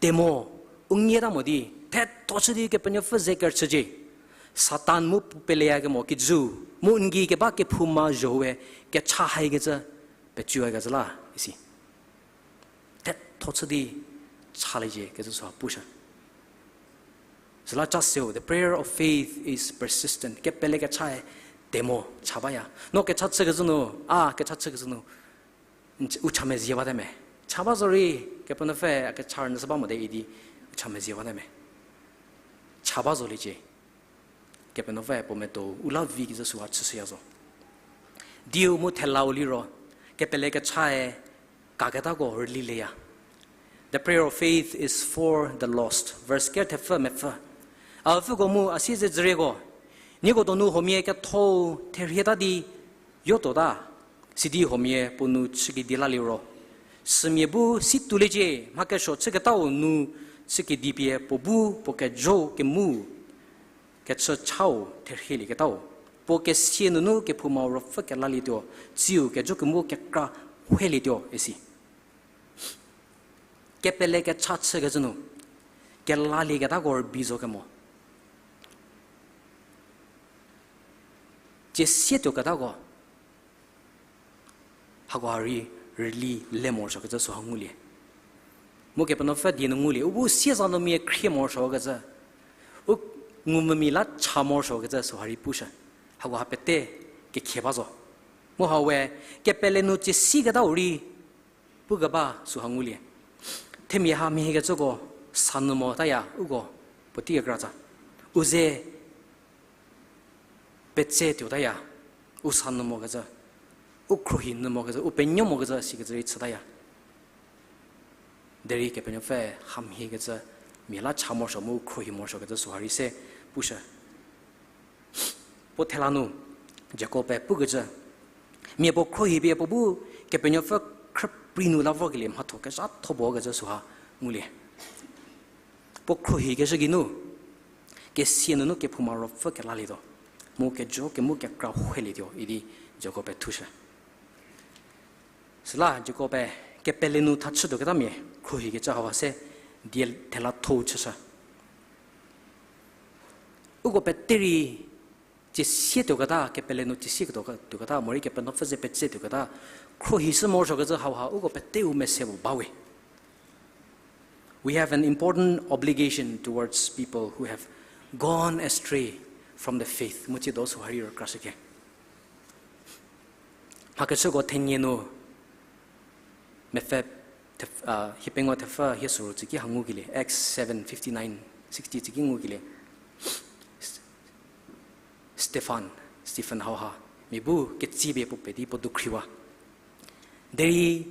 temo, u ngieta mo di, thetho chü di Kepenuopfü ze kerüchücie. Satan mu puo peleyakemo kijü, mu n gei keba kephouma zho-e kecha haikecü, pecuakecü la, isi. Thetho chü di chaliecie kecü süha pushü. Süla cha seu, the prayer of faith is persistent. Kepele kechae temo cha baya. No kecha chükecü nu, a kecha chükecü nu, n-, u cha mezie bate me. Cha ba zorei, Kepenuopfü a kecha rünyüshü ba mote idi, u cha mezie bate me. Cha ba zoliecie. Kepenuopfü puo medo u la vi kecü süha chüshüya zo. Diu mu thelau liro, kepele kechae kaketako rüli leya. The prayer of faith is for the lost. Verse ker thepfü mepfü. A pfüko mu a siezedzürieko, nieko donu huomia ketho-u therhieta di yotuota, sidi huomia puo nou chükedi la liro, sümia bu si tuoliecie, mha kesuo chüketau nu chükedi pie puo bu puo kejo kemu kechü chau therhielieketau, puo kesia nunu kephouma ruopfü kelalietuo, tsiu kejo kemu kekra huelietuo isi. Kepele kecha chükecü nu, kelalieketako rübei zo kemo. Tsie sie tuoketako, hakoha rei rüli le morosuokecü süha ngulie. Mu Kepenuopfü die nu ngulie, u bu siezanuomia khrie morosuokecü, u ngumvümia la cha morosuokecü süha rei pushü. Hakoha pete kekhie ba zo. Mu hau we, kepele nu tsie siketau rei pukeba süha ngulie. Themia ha mhiekecüko sa nu motaya uko puotei kekratsa. U ze petse tuotaya, u sa nu mokecü, u khruohi nu mokecü, u penuo mokecü sikecü rei chütaya. Derei Kepenuopfü ha mhiekecü, mia la cha morosuo mu u khruohi morosuokecü süha rei se pushü. Puo thela nu, Jakob-e pukecü, mia puo khruohi pie puo bu Kepenuopfü khrüprei nu la vorkelie mhatho kezhatho puo kecü süha ngulie. Puo khruohikeshü geinu, kesia nunu kephouma ruopfü kelalietuo, mu kejo kemu kekra huelietuo idi Jakob-e thushü. Süla Jakob-e kepele nu thachütuoketamia khruohikecü hauha se die thela thou chüshü. Uko pete rei tsie sie tuoketa, kepele nu tsie sie ketuo, tuoketa, morei Kepenuopfü ze petse tuoketa, khruohishü morosuokecü hauha uko pete u mese puo bawe. We have an important obligation towards people who have gone astray from the faith. Mu tsiedo süha rei rükrashüke. Mhakechüko thenie nu, mepfü, ah, hiepengou thepfü hie süru tsüki ha ngukelie, Acts seven fifty-nine, sixty tsüki ngukelie. Stephan, Stephen hauha, mia bu ketsie pie puo pe di puo dukhriwa. Derei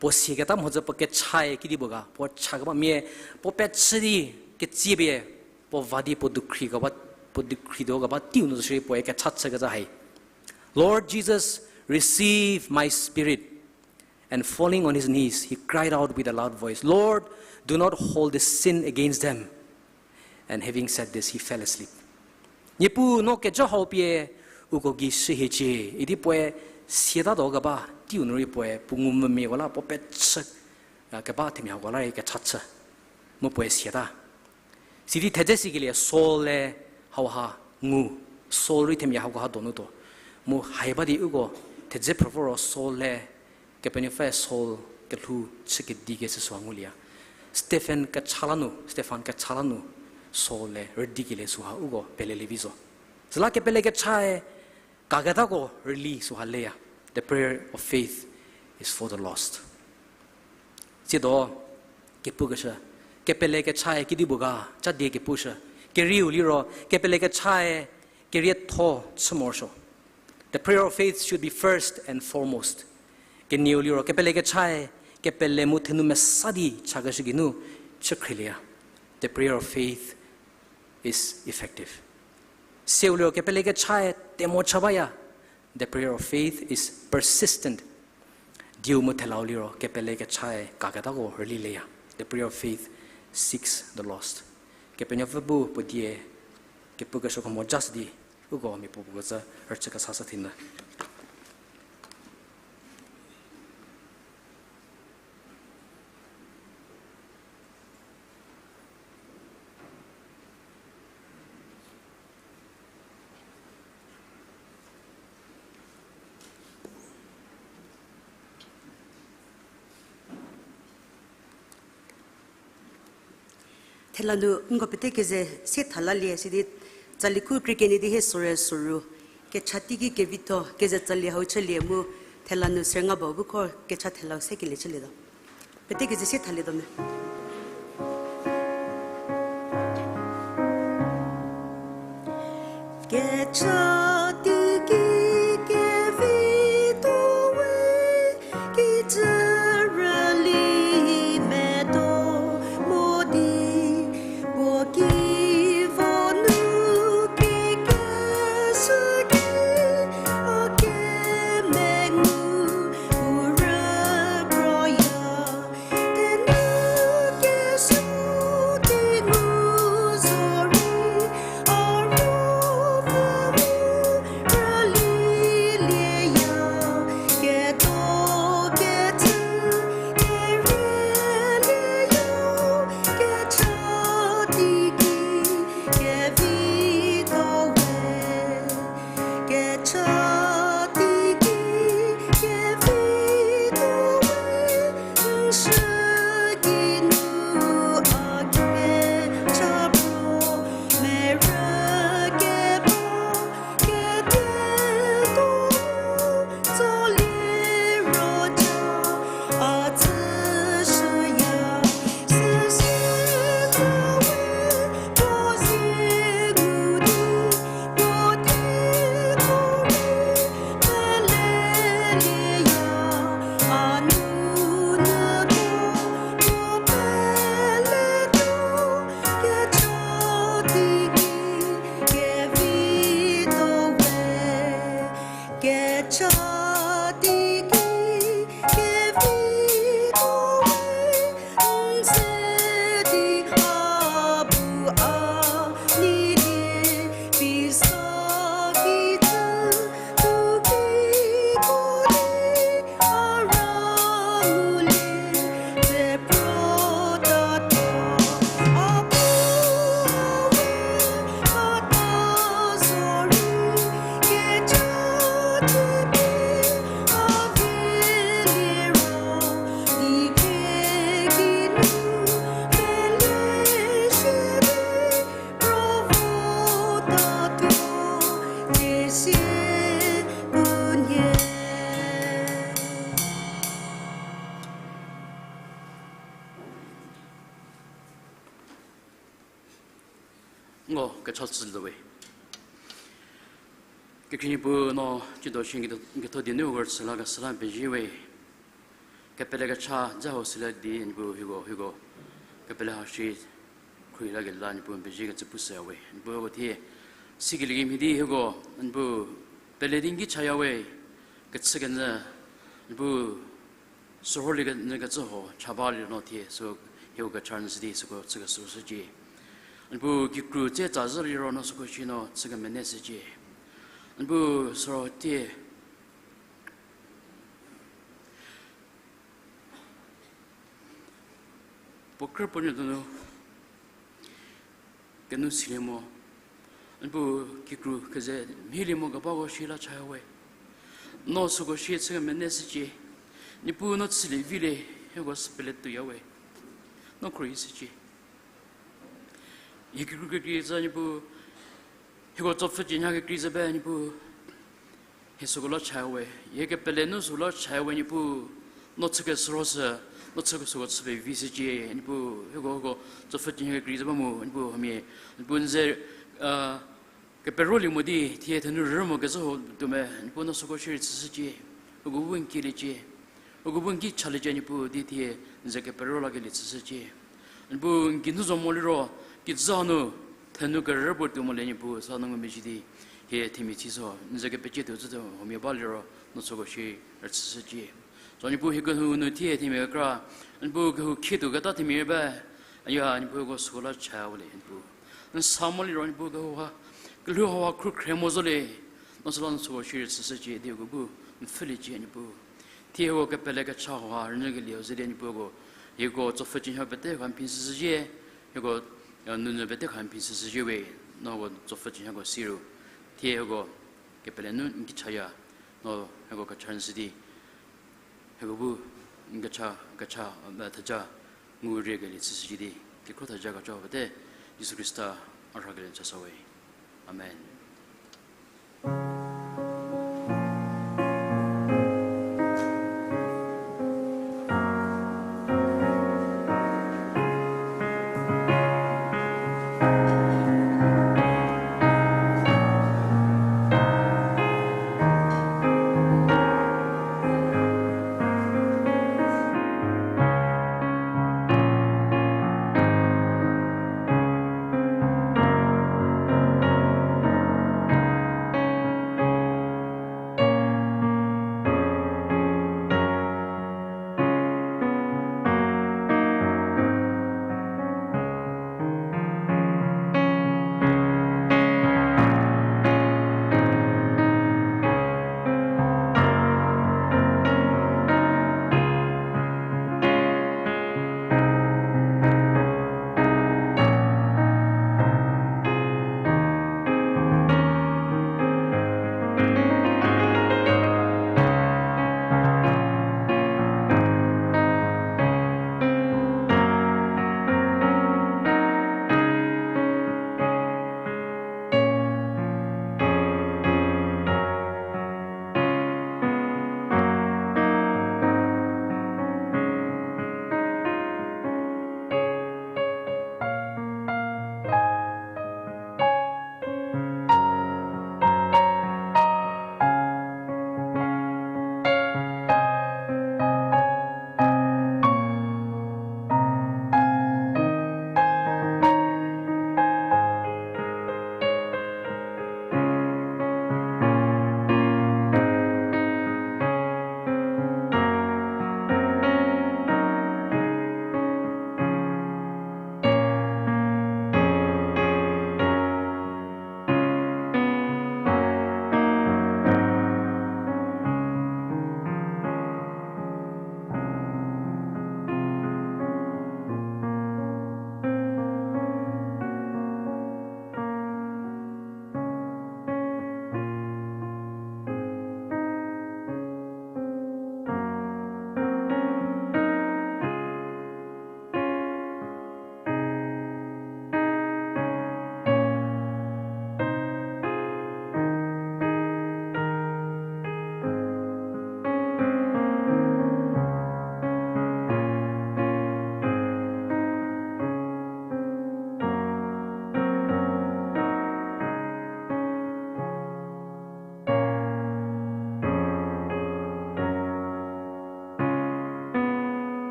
puo siaketa mhodzü puo kechae kedipuo ga, puo chakeba mia, puo pechü di ketsie pie puo va di puo dukhri keba, puo dukhri do keba teiu nu zo shierei puoe kecha chükecü hai. Lord Jesus, receive my spirit. And falling on his knees, he cried out with a loud voice, Lord, do not hold this sin against them. And having said this, he fell asleep. Niepuu no kejo hau pie uko gei shühiecie, idi puoe siata do keba teiu nu rei puoe puo ngumvümiako la puo pechü, a, keba themia hako la rei kecha chü. Mu puoe siata. Sidi thedze sikelie Saul-e hauha ngu, Saul rei themia hako ha donu tuo. Mu hai ba di uko thedze phrü voro Saul-e, Kepenuopfü Saul kelhou chü kedikecü süha ngulieya. Stephen kecha la nu, Stephan kecha la nu, Saul-e rüdikelie süha uko pelelie vi zo. Süla kepele kechae kaketako rüli süha leya. The prayer of faith is for the lost. Tsiedo kepukeshü, kepele kechae kedipuo ga, cha die kepushü. Kerieu liro, kepele kechae kerietho chü morosuo. The prayer of faith should be first and foremost. Kenieu liro, kepele kechae, kepele mu thenu mesa di chakeshü geinu chükhrieya. The prayer of faith is effective. Seu liro, kepele kechae temo cha baya. The prayer of faith is persistent. Diu mu thelau liro, kepele kechae kaketako rüli leya. The prayer of faith seeks the lost. Kepenuopfü bu puo die kepukeshüko mojashü di, uko mia puopuo kecü rüchü kesashü thinu. Thela nu nko pete keze sie tha lalie sidi, tsali khu krie kenie di hie süre süru kecha teiki kevitho keze tsali hau chülie mu, thela nu sürnga bau bu kho kecha thelau se kelie chülietuo. Pete keze sie thalietuo me. Kecha teiki kevi Shü kinu a kecha pruo, merü keba kete tonu, tsoliro cha a tsüshüya, süsie tsawe puo zie ngu di, puo di puo rei pelelieya, a nunyü puo, puo peletuo, kecha di ki kevitho we, kecha di ki kevitho we, n ze di a bu a ni die, pisa ki tsü, tu ki ko di, a ra u le, ze pro ta tuo, a bu a we, a ta zo rei, kecha di ki a vi liro, di ke kinu pele shü di, ro vo ta tuo, kesie punie. Ngo kecha chütuo we. Kekhrie Niepuu, no tsiedo shi n ketho die nu uko rüchü la kesa la pezie we. Kepele kecha dze hau süla di Niepuu hieko, hieko kepele ha shi khruohi la kelie la Niepuu n pezie kecü pushüya we. Niepuu hieko thie sikelie kemhie di hieko Niepuu pele di n ki chaya we, kechükenyü Niepuu sürholie kenyü kecü ho cha ba liro no thie sü hieko kecha rünyü di süko chü kesuo shücie. Niepuu kikru tse tsa zhü liro no süko shi no chü kemenei shücie. Niepuu sürho thie puo krü puo nuo donu kenu silie mo, Niepuu kikru keze mhielie mo kebako shi la chaya we. No süko shi chü kemenei shücie. Niepuu no chülie vilie, hieko sü pele tuoya we. No khruohi shücie. Hie kikru kekrei zhü Niepuu, hieko tsopfhücie nha kekrei zhü be Niepuu, hie süko la chaya we, hie kepele nu süko la chaya we Niepuu, no chü kesürho sü, no chü kesüko chü pevi shücie Niepuu, hieko, hieko tsopfhücie nha kekrei zhü ba mu Niepuu hamia, Niepuu n ze keperolie mo di thie thenu rü mo kezhü ho tuo me Niepuu no süko shierei chüshücie, uko bu n kieliecie, uko bu n ki chaliecie Niepuu di thie n ze kepero lakelie chüshücie. Niepuu n geinu zo mo liro, kijü hanu thenu kerü puo tuo mo le Niepuu sa no ngumezhie di, hie themia chü zo n ze kepecie tuo zhü tuo huomia ba liro no süko shie rüchüshücie. Zo Niepuu hie kehou nu thie themia kekra, Niepuu kehou khie tuo keta themia rei ba, aya Niepuu hieko süko la chaya we le Niepuu. N sa mo liro Niepuu kehou ha, kelhou hauha khrukhre mo zo le, no süla no süko shie rüchüshücie di uko bu n pfhüliecie Niepuu. Thie hieko kepele kecha hauha rünyü kelieu zelie Niepuu hieko, hieko tsopfhücie nha pete kha n phi shüshücie, hieko nunyü pete kha n phi shüshücie we, no hieko tsopfhücie nhako siru. Thie hieko kepele nu n ki chaya, no hieko kecha rünyü di hieko bu n kecha, kecha, theja ngu riekelie chüshücie di, kekhro theja kecha pete Jisu Khrista a rhakelie chasa we. Amen.